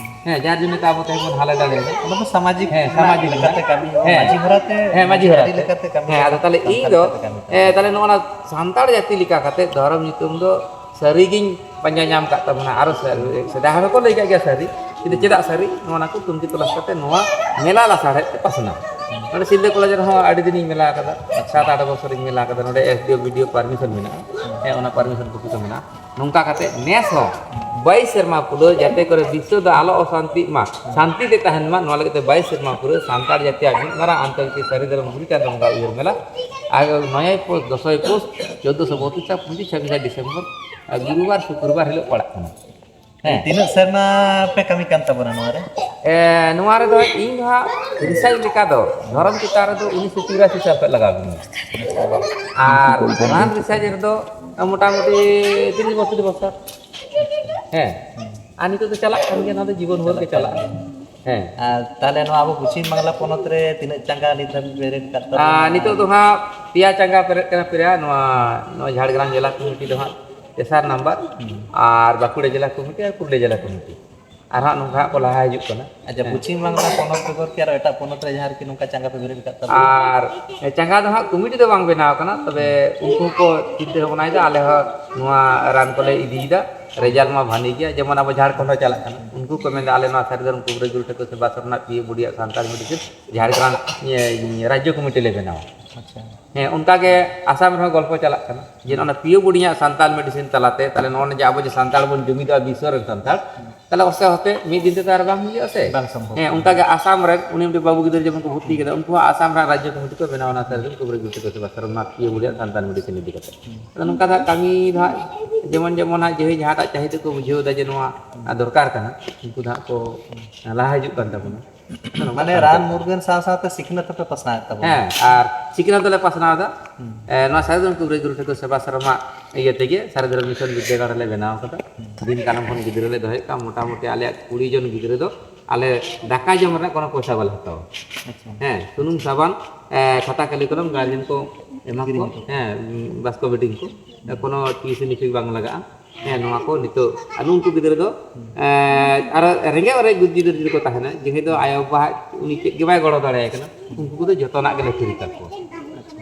ᱦᱮᱸ, ᱡᱟᱨ ᱡᱚᱱᱱᱚ ᱛᱮ ᱟᱵᱚ ᱛᱮᱦᱮᱧ ᱵᱚᱱ ᱦᱟᱞᱮ ᱰᱟᱞᱮ ᱮᱫᱟ᱾ ᱚᱱᱟ ᱫᱚ ᱥᱟᱢᱟᱡᱤᱠ ᱦᱮᱸ, ᱥᱟᱢᱟᱡᱤᱠ ᱞᱮᱠᱟᱛᱮ ᱠᱟᱹᱢᱤ ᱦᱚᱸ, ᱦᱮᱸ᱾ ᱢᱟᱹᱡᱷᱤ ᱦᱚᱨᱟᱛᱮ, ᱦᱮᱸ, ᱢᱟᱹᱡᱷᱤ ᱟᱹᱨᱤ ᱦᱚᱨᱟᱛᱮ᱾ ᱞᱮᱠᱟᱛᱮ ᱠᱟᱹᱢᱤ ᱦᱮᱸ, ᱦᱚᱸ ᱟᱫᱚ ᱛᱟᱦᱞᱮ ᱤᱧ ᱫᱚ, ᱥᱟᱱᱛᱟᱲ ᱡᱟᱹᱛᱤ ᱞᱮᱠᱟ ᱠᱟᱛᱮ ᱫᱷᱚᱨᱚᱢ ᱧᱩᱛᱩᱢ ᱫᱚ ᱥᱟᱹᱨᱤᱜᱤᱧ ᱯᱟᱸᱡᱟ ᱧᱟᱢ ᱠᱟᱫ ᱛᱟᱵᱚᱱᱟ᱾ ᱟᱨᱚ ᱥᱟᱹᱨᱤ, ᱥᱮᱫᱟᱭ ᱦᱚᱲ ᱦᱚᱸᱠᱚ ᱞᱟᱹᱭ ᱠᱟᱜ ᱜᱮᱭᱟ ᱥᱟᱹᱨᱤ, ᱠᱤᱱᱛᱩ ᱪᱮᱫᱟᱜ ᱥᱟᱹᱨᱤ? ᱱᱚᱣᱟ ᱠᱚ ᱛᱩᱱᱠᱷᱤ ᱛᱚᱞᱟᱥ ᱠᱟᱛᱮ ᱱᱚᱣᱟ ᱢᱮᱞᱟ ᱞᱟᱥᱟᱲᱦᱮᱫ ᱛᱮ ᱯᱟᱥᱱᱟᱣ᱾ ᱱᱚᱰᱮ ᱥᱤᱞᱫᱟᱹ ᱠᱚᱞᱮᱡᱽ ᱨᱮᱦᱚᱸ ᱟᱹᱰᱤ ᱫᱤᱱᱤᱧ ᱢᱮᱞᱟ ᱟᱠᱟᱫᱟ, ᱥᱟᱛ ᱟᱴ ᱵᱚᱪᱷᱚᱨᱤᱧ ᱢᱮᱞᱟ ᱟᱠᱟᱫᱟ᱾ ᱱᱚᱰᱮ S D O B D O permission ᱢᱮᱱᱟᱜᱼᱟ᱾ ᱦᱮᱸ, ᱚᱱᱟ ᱯᱟᱨᱢᱤᱥᱚᱱ ᱠᱚᱯᱤ ᱠᱚ ᱢᱮᱱᱟᱜᱼᱟ᱾ ᱱᱚᱝᱠᱟ ᱠᱟᱛᱮ ᱱᱮᱥ ᱦᱚᱸ ᱵᱟᱭᱤᱥ ᱥᱮᱨᱢᱟ ᱯᱩᱨᱟᱹ ᱡᱟᱛᱮ ᱠᱚᱨᱮ ᱵᱤᱥᱥᱚ ᱫᱚ ᱟᱞᱚ ᱚᱥᱟᱱᱛᱤᱜ ᱢᱟ, ᱥᱟᱱᱛᱤ ᱛᱮ ᱛᱟᱦᱮᱱ ᱢᱟ, ᱱᱚᱣᱟ ᱞᱟᱹᱜᱤᱫ ᱛᱮ ᱵᱟᱭᱤᱥ ᱥᱮᱨᱢᱟ ᱯᱩᱨᱟᱹ ᱥᱟᱱᱛᱟᱲ ᱡᱟᱹᱛᱤᱭᱟᱜ ᱢᱤᱫ ᱢᱟᱨᱟᱝ ᱟᱱᱛᱚᱨᱡᱟᱛᱤᱭᱚ ᱥᱟᱹᱨᱤ ᱫᱷᱚᱨᱚᱢ ᱜᱩᱨᱩ ᱪᱟᱸᱫ ᱵᱚᱸᱜᱟ ᱩᱭᱦᱟᱹᱨ ᱢᱮᱞᱟ᱾ ᱟᱨ ᱱᱚᱭᱮ ᱯᱳᱥ, ᱫᱚᱥᱚᱭ ᱯᱳᱥ, ᱪᱳᱫᱽᱫᱳᱥᱚ ᱵᱚᱛᱤᱥ ᱟᱨ ᱯᱚᱸᱪᱤᱥ ᱪᱷᱟᱵᱵᱤᱥ ᱰᱤᱥᱮᱢᱵᱚᱨ, ᱟᱨ ᱜᱩᱨᱩᱵᱟᱨ ᱥᱩᱠᱨᱵᱟᱨ ᱦᱤᱞᱳᱜ ᱯᱟᱲᱟᱜ ᱠᱟᱱᱟ᱾ ᱦᱮᱸ᱾ ᱛᱤᱱᱟᱹᱜ ᱥᱮᱨᱢᱟ ᱯᱮ ᱠᱟᱹᱢᱤ ᱠᱟᱱ ᱛᱟᱵᱚᱱᱟ ᱱᱚᱣᱟ ᱨᱮ? ᱮ, ᱱᱚᱣᱟ ᱨᱮᱫᱚ ᱤᱧ ᱫᱚ ᱦᱟᱸᱜ ᱨᱤᱥᱟᱨᱪ ᱞᱮᱠᱟ ᱫᱚ ᱫᱷᱚᱨᱚᱢ ᱪᱮᱛᱟᱱ ᱨᱮᱫᱚ ᱩᱱᱤᱥᱥᱚ ᱪᱩᱨᱟᱥᱤ ᱥᱟᱞ ᱠᱷᱚᱱ ᱞᱟᱜᱟᱣ ᱢᱤᱱᱟᱹᱧᱟ᱾ ᱟᱨ ᱨᱟᱱ ᱨᱤᱥᱟᱨᱪ ᱨᱮᱫᱚ ᱢᱚᱴᱟᱢᱩᱴᱤ ᱛᱤᱨᱤᱥ ᱵᱚᱛᱨᱤᱥ ᱵᱚᱪᱷᱚᱨ᱾ ᱦᱮᱸ᱾ ᱟᱨ ᱱᱤᱛᱚᱜ ᱫᱚ ᱪᱟᱞᱟᱜ ᱠᱟᱱ ᱜᱮᱭᱟ, ᱱᱚᱣᱟ ᱫᱚ ᱡᱤᱵᱚᱱ ᱵᱷᱳᱨ ᱜᱮ ᱪᱟᱞᱟᱜᱼᱟ᱾ ᱦᱮᱸ᱾ ᱟᱨ ᱛᱟᱦᱚᱞᱮ ᱱᱚᱣᱟ ᱟᱵᱚ ᱯᱚᱪᱷᱤᱢ ᱵᱟᱝᱞᱟ ᱯᱚᱱᱚᱛ ᱨᱮ ᱛᱤᱱᱟᱹᱜ ᱪᱟᱸᱜᱟ ᱱᱤᱛ ᱫᱷᱟᱹᱵᱤᱡ ᱯᱮ ᱨᱮᱴ ᱠᱟᱜ ᱛᱟᱵᱚᱱᱟ? ᱟᱨ ᱱᱤᱛᱚᱜ ᱫᱚ ᱦᱟᱸᱜ ᱯᱮᱭᱟ ᱪᱟᱸᱜᱟ ᱯᱮᱨᱮᱡ ᱠᱟᱱᱟ, ᱯᱮᱭᱟ᱾ ᱱᱚᱣᱟ, ᱱᱚᱣᱟ ᱡᱷᱟᱲᱜᱨᱟᱢ ᱡᱮᱞᱟ ᱠᱚᱢᱤᱴᱤ ᱫᱚ ᱦᱟᱸᱜ ᱛᱮᱥᱟᱨ ᱱᱟᱢᱵᱟᱨ, ᱦᱩᱸ᱾ ᱟᱨ ᱵᱟᱸᱠᱩᱲᱟ ᱡᱮᱞᱟ ᱠᱚᱢᱤᱴᱤ ᱟᱨ ᱯᱩᱨᱩᱞᱤᱭᱟᱹ ᱡᱮᱞᱟ ᱠᱚᱢᱤᱴᱤ᱾ ᱟᱨ ᱦᱟᱸᱜ ᱱᱚᱝᱠᱟ ᱦᱟᱸᱜ ᱠᱚ ᱞᱟᱦᱟ ᱦᱤᱡᱩᱜ ᱠᱟᱱᱟ᱾ ᱟᱪᱪᱷᱟ, ᱦᱮᱸ᱾ ᱯᱚᱪᱷᱤᱢ ᱵᱟᱝᱞᱟ ᱯᱚᱱᱚᱛ ᱵᱮᱜᱚᱨ ᱠᱤ ᱟᱨᱚ ᱮᱴᱟᱜ ᱯᱚᱱᱚᱛ ᱨᱮ ᱡᱟᱦᱟᱸ ᱨᱮᱠᱤ ᱱᱚᱝᱠᱟ ᱪᱟᱸᱜᱟ ᱯᱮ ᱵᱮᱨᱮᱫ ᱟᱠᱟᱫ ᱛᱟᱵᱚᱱᱟ? ᱟᱨ ᱪᱟᱸᱜᱟ ᱫᱚ ᱦᱟᱸᱜ ᱠᱚᱢᱤᱴᱤ ᱫᱚ ᱵᱟᱝ ᱵᱮᱱᱟᱣ ᱠᱟᱱᱟ, ᱛᱚᱵᱮ ᱩᱱᱠᱩ ᱦᱚᱸᱠᱚ ᱪᱤᱱᱛᱟᱹ ᱵᱷᱟᱵᱽᱱᱟᱭᱮᱫᱟ, ᱟᱞᱮ ᱦᱚᱸ ᱱᱚᱣᱟ ᱨᱟᱱ ᱠᱚᱞᱮ ᱤᱫᱤᱭᱮᱫᱟ, ᱨᱮᱡᱟᱞᱴ ᱢᱟ ᱵᱷᱟᱹᱞᱤ ᱜᱮᱭᱟ᱾ ᱡᱮᱢᱚᱱ ᱟᱵᱚ ᱡᱷᱟᱲᱠᱷᱚᱸᱰ ᱦᱚᱸ ᱪᱟᱞᱟᱜ ᱠᱟᱱᱟ, ᱩᱱᱠᱩ ᱠᱚ ᱢᱮᱱᱫᱟ ᱟᱞᱮ ᱱᱚᱣᱟ ᱥᱟᱹᱨᱤ ᱫᱷᱚᱨᱚᱢ ᱠᱩᱵᱨᱟᱹ ᱜᱩᱨᱩ ᱴᱷᱟᱹᱠᱩᱨ ᱥᱮᱵᱟ ᱥᱚᱨᱱᱟ ᱯᱤ ᱳ ᱵᱚᱰᱤᱭᱟᱜ ᱥᱟᱱᱛᱟᱲ ᱢᱮᱰᱤᱥᱤᱱ ᱡᱷᱟᱲᱜᱨᱟᱢ, ᱤᱭᱟᱹ, ᱨᱟᱡᱽᱡᱚ ᱠᱚᱢᱤᱴᱤ ᱞᱮ ᱵᱮᱱᱟᱣᱟ᱾ ᱟᱪᱪᱷᱟ᱾ ᱦᱮᱸ, ᱚᱱᱠᱟ ᱜᱮ ᱟᱥᱟᱢ ᱨᱮᱦᱚᱸ ᱜᱚᱞᱯᱚ ᱪᱟᱞᱟᱜ ᱠᱟᱱᱟ ᱡᱮ ᱚᱱᱟ ᱯᱤ ᱳ ᱵᱚᱰᱤᱭᱟᱜ ᱥᱟᱱᱛᱟᱲ ᱢᱮᱰᱤᱥᱤᱱ ᱛᱟᱞᱟᱛᱮ ᱛᱟᱦᱞᱮ ᱱᱚᱜᱼᱚᱭ ᱡᱮ ᱟᱵᱚ ᱡᱮ ᱥᱟᱱᱛᱟᱲ ᱵᱚᱱ ᱡᱩᱢᱤᱫᱚᱜᱼᱟ ᱵᱤᱥᱥᱚ ᱨᱮᱱ ᱥᱟᱱᱛᱟᱲ, ᱛᱟᱦᱞᱮ ᱚᱥᱮ ᱦᱚᱛᱮ ᱢᱤᱫ ᱫᱤᱱ ᱛᱮᱫᱚ ᱟᱨ ᱵᱟᱝ ᱦᱩᱭᱩᱜᱼᱟ ᱥᱮ? ᱵᱟᱝ ᱥᱚᱢᱵᱷᱚᱵ᱾ ᱦᱮᱸ, ᱚᱱᱠᱟ ᱜᱮ ᱟᱥᱟᱢ ᱨᱮ ᱩᱱᱤ ᱢᱤᱫᱴᱤᱡ ᱵᱟᱹᱵᱩ ᱜᱤᱫᱽᱨᱟᱹ ᱡᱮᱢᱚᱱ ᱠᱚ ᱵᱷᱚᱨᱛᱤ ᱠᱟᱫᱟ, ᱩᱱᱠᱩ ᱦᱚᱸ ᱟᱥᱟᱢ ᱨᱮᱱᱟᱜ ᱨᱟᱡᱽᱡᱚ ᱠᱚᱢᱤᱴᱤ ᱠᱚ ᱵᱮᱱᱟᱣ ᱮᱱᱟ, ᱥᱟᱨᱡᱚᱢ ᱠᱚ ᱵᱨᱮᱡᱩᱭᱮᱴ ᱠᱚ ᱥᱮ ᱵᱟᱥᱟᱨᱚᱢᱱᱟᱛᱷ ᱤᱭᱟᱹ ᱵᱚᱞᱮ ᱥᱟᱱᱛᱟᱲ ᱢᱮᱰᱤᱥᱤᱱ ᱤᱫᱤ ᱠᱟᱛᱮ᱾ ᱟᱫᱚ ᱱᱚᱝᱠᱟ ᱫᱚ ᱦᱟᱸᱜ ᱠᱟᱹᱢᱤ ᱫᱚ ᱦᱟᱸᱜ ᱡᱮᱢᱚᱱ ᱡᱮᱢᱚᱱ ᱦᱟᱸᱜ ᱡᱮ ᱡᱟᱦᱟᱸᱴᱟᱜ ᱪᱟᱹᱦᱤᱫᱟ ᱠᱚ ᱵᱩᱡᱷᱟᱹᱣ ᱮᱫᱟ ᱡᱮ ᱱᱚᱣᱟ ᱫᱚᱨᱠᱟᱨ ᱠᱟᱱᱟ, ᱩᱱᱠᱩ ᱫᱚ ᱦᱟᱸᱜ ᱠᱚ ᱞᱟᱦᱟ ᱦᱤᱡᱩᱜ ᱠᱟᱱ ᱛᱟᱵᱚᱱᱟ᱾ ᱱᱚᱝᱠᱟ ᱢᱟᱱᱮ ᱠᱟᱱ ᱨᱟᱱ ᱛᱟᱵᱚᱱᱟ᱾ ᱢᱩᱨᱜᱟᱹᱱ ᱥᱟᱶ ᱥᱟᱶᱛᱮ ᱥᱤᱠᱷᱱᱟᱹᱛ ᱦᱚᱸᱯᱮ ᱯᱟᱥᱱᱟᱣᱮᱫ ᱛᱟᱵᱚᱱᱟ᱾ ᱦᱮᱸ, ᱟᱨ ᱥᱤᱠᱷᱱᱟᱹᱛ ᱫᱚᱞᱮ ᱯᱟᱥᱱᱟᱣ ᱮᱫᱟ᱾ ᱦᱩᱸ᱾ ᱮ, ᱱᱚᱣᱟ ᱥᱟᱹᱨᱤ ᱫᱷᱚᱨᱚᱢ ᱠᱚᱵᱨᱮᱡ ᱜᱩᱨᱩ ᱴᱷᱟᱹᱠᱩᱨ ᱥᱮᱵᱟ ᱥᱮᱨᱢᱟ ᱤᱭᱟᱹ ᱛᱮᱜᱮ ᱥᱟᱹᱨᱤ ᱫᱷᱚᱨᱚᱢ ᱢᱤᱥᱚᱱ ᱵᱤᱨᱫᱟᱹᱜᱟᱲ ᱨᱮᱞᱮ ᱵᱮᱱᱟᱣ ᱠᱟᱫᱟ᱾ ᱦᱩᱸ᱾ ᱫᱤᱱ ᱠᱟᱞᱚᱢ ᱠᱷᱚᱱ ᱜᱤᱫᱽᱨᱟᱹ ᱞᱮ ᱫᱚᱦᱚᱭᱮᱫ ᱠᱚᱣᱟ, ᱢᱚᱴᱟᱢᱩᱴᱤ ᱟᱞᱮᱭᱟᱜ ᱠᱩᱲᱤ ᱡᱚᱱ ᱜᱤᱫᱽᱨᱟᱹ ᱫᱚ ᱟᱞᱮ ᱫᱟᱠᱟ ᱡᱚᱢ ᱨᱮᱱᱟᱜ ᱠᱳᱱᱳ ᱯᱚᱭᱥᱟ ᱵᱟᱞᱮ ᱦᱟᱛᱟᱣᱟ᱾ ᱟᱪᱪᱷᱟ᱾ ᱦᱮᱸ, ᱥᱩᱱᱩᱢ ᱥᱟᱵᱟᱱ, ᱮ, ᱠᱷᱟᱛᱟ ᱠᱟᱹᱞᱤ ᱠᱚᱞᱚᱢ ᱜᱟᱨᱡᱮᱱ ᱠᱚ ᱮᱢᱟ ᱠᱚᱣᱟ᱾ ᱠᱤᱨᱤᱧ ᱟᱠᱚ᱾ ᱦᱮᱸ, ᱵᱟᱥᱠᱚ ᱵᱤᱰᱤᱝ ᱠᱚ᱾ ᱦᱩᱸ᱾ ᱠᱳᱱᱳ ᱴᱤᱭᱩᱥᱚᱱ ᱯᱷᱤ ᱵᱟᱝ ᱞᱟᱜᱟᱜᱼᱟ᱾ ᱦᱮᱸ, ᱱᱚᱣᱟ ᱠᱚ ᱱᱤᱛᱚᱜ, ᱟᱨ ᱱᱩᱠᱩ ᱜᱤᱫᱽᱨᱟᱹ ᱫᱚ, ᱮᱸ, ᱟᱨᱚ ᱨᱮᱸᱜᱮᱡ ᱚᱨᱮᱡ ᱜᱤᱫᱽᱨᱟᱹ ᱡᱩᱫᱤ ᱠᱚ ᱛᱟᱦᱮᱱᱟ, ᱡᱟᱦᱟᱸᱭ ᱫᱚ ᱟᱭᱳ ᱵᱟᱵᱟ ᱩᱱᱤ ᱪᱮᱫ ᱜᱮ ᱵᱟᱭ ᱜᱚᱲᱚ ᱫᱟᱲᱮᱭᱟᱭ ᱠᱟᱱᱟ, ᱩᱱᱠᱩ ᱠᱚᱫᱚ ᱡᱚᱛᱚᱱᱟᱜ ᱜᱮᱞᱮ ᱯᱷᱤᱨᱤ ᱠᱟᱠᱚᱣᱟ᱾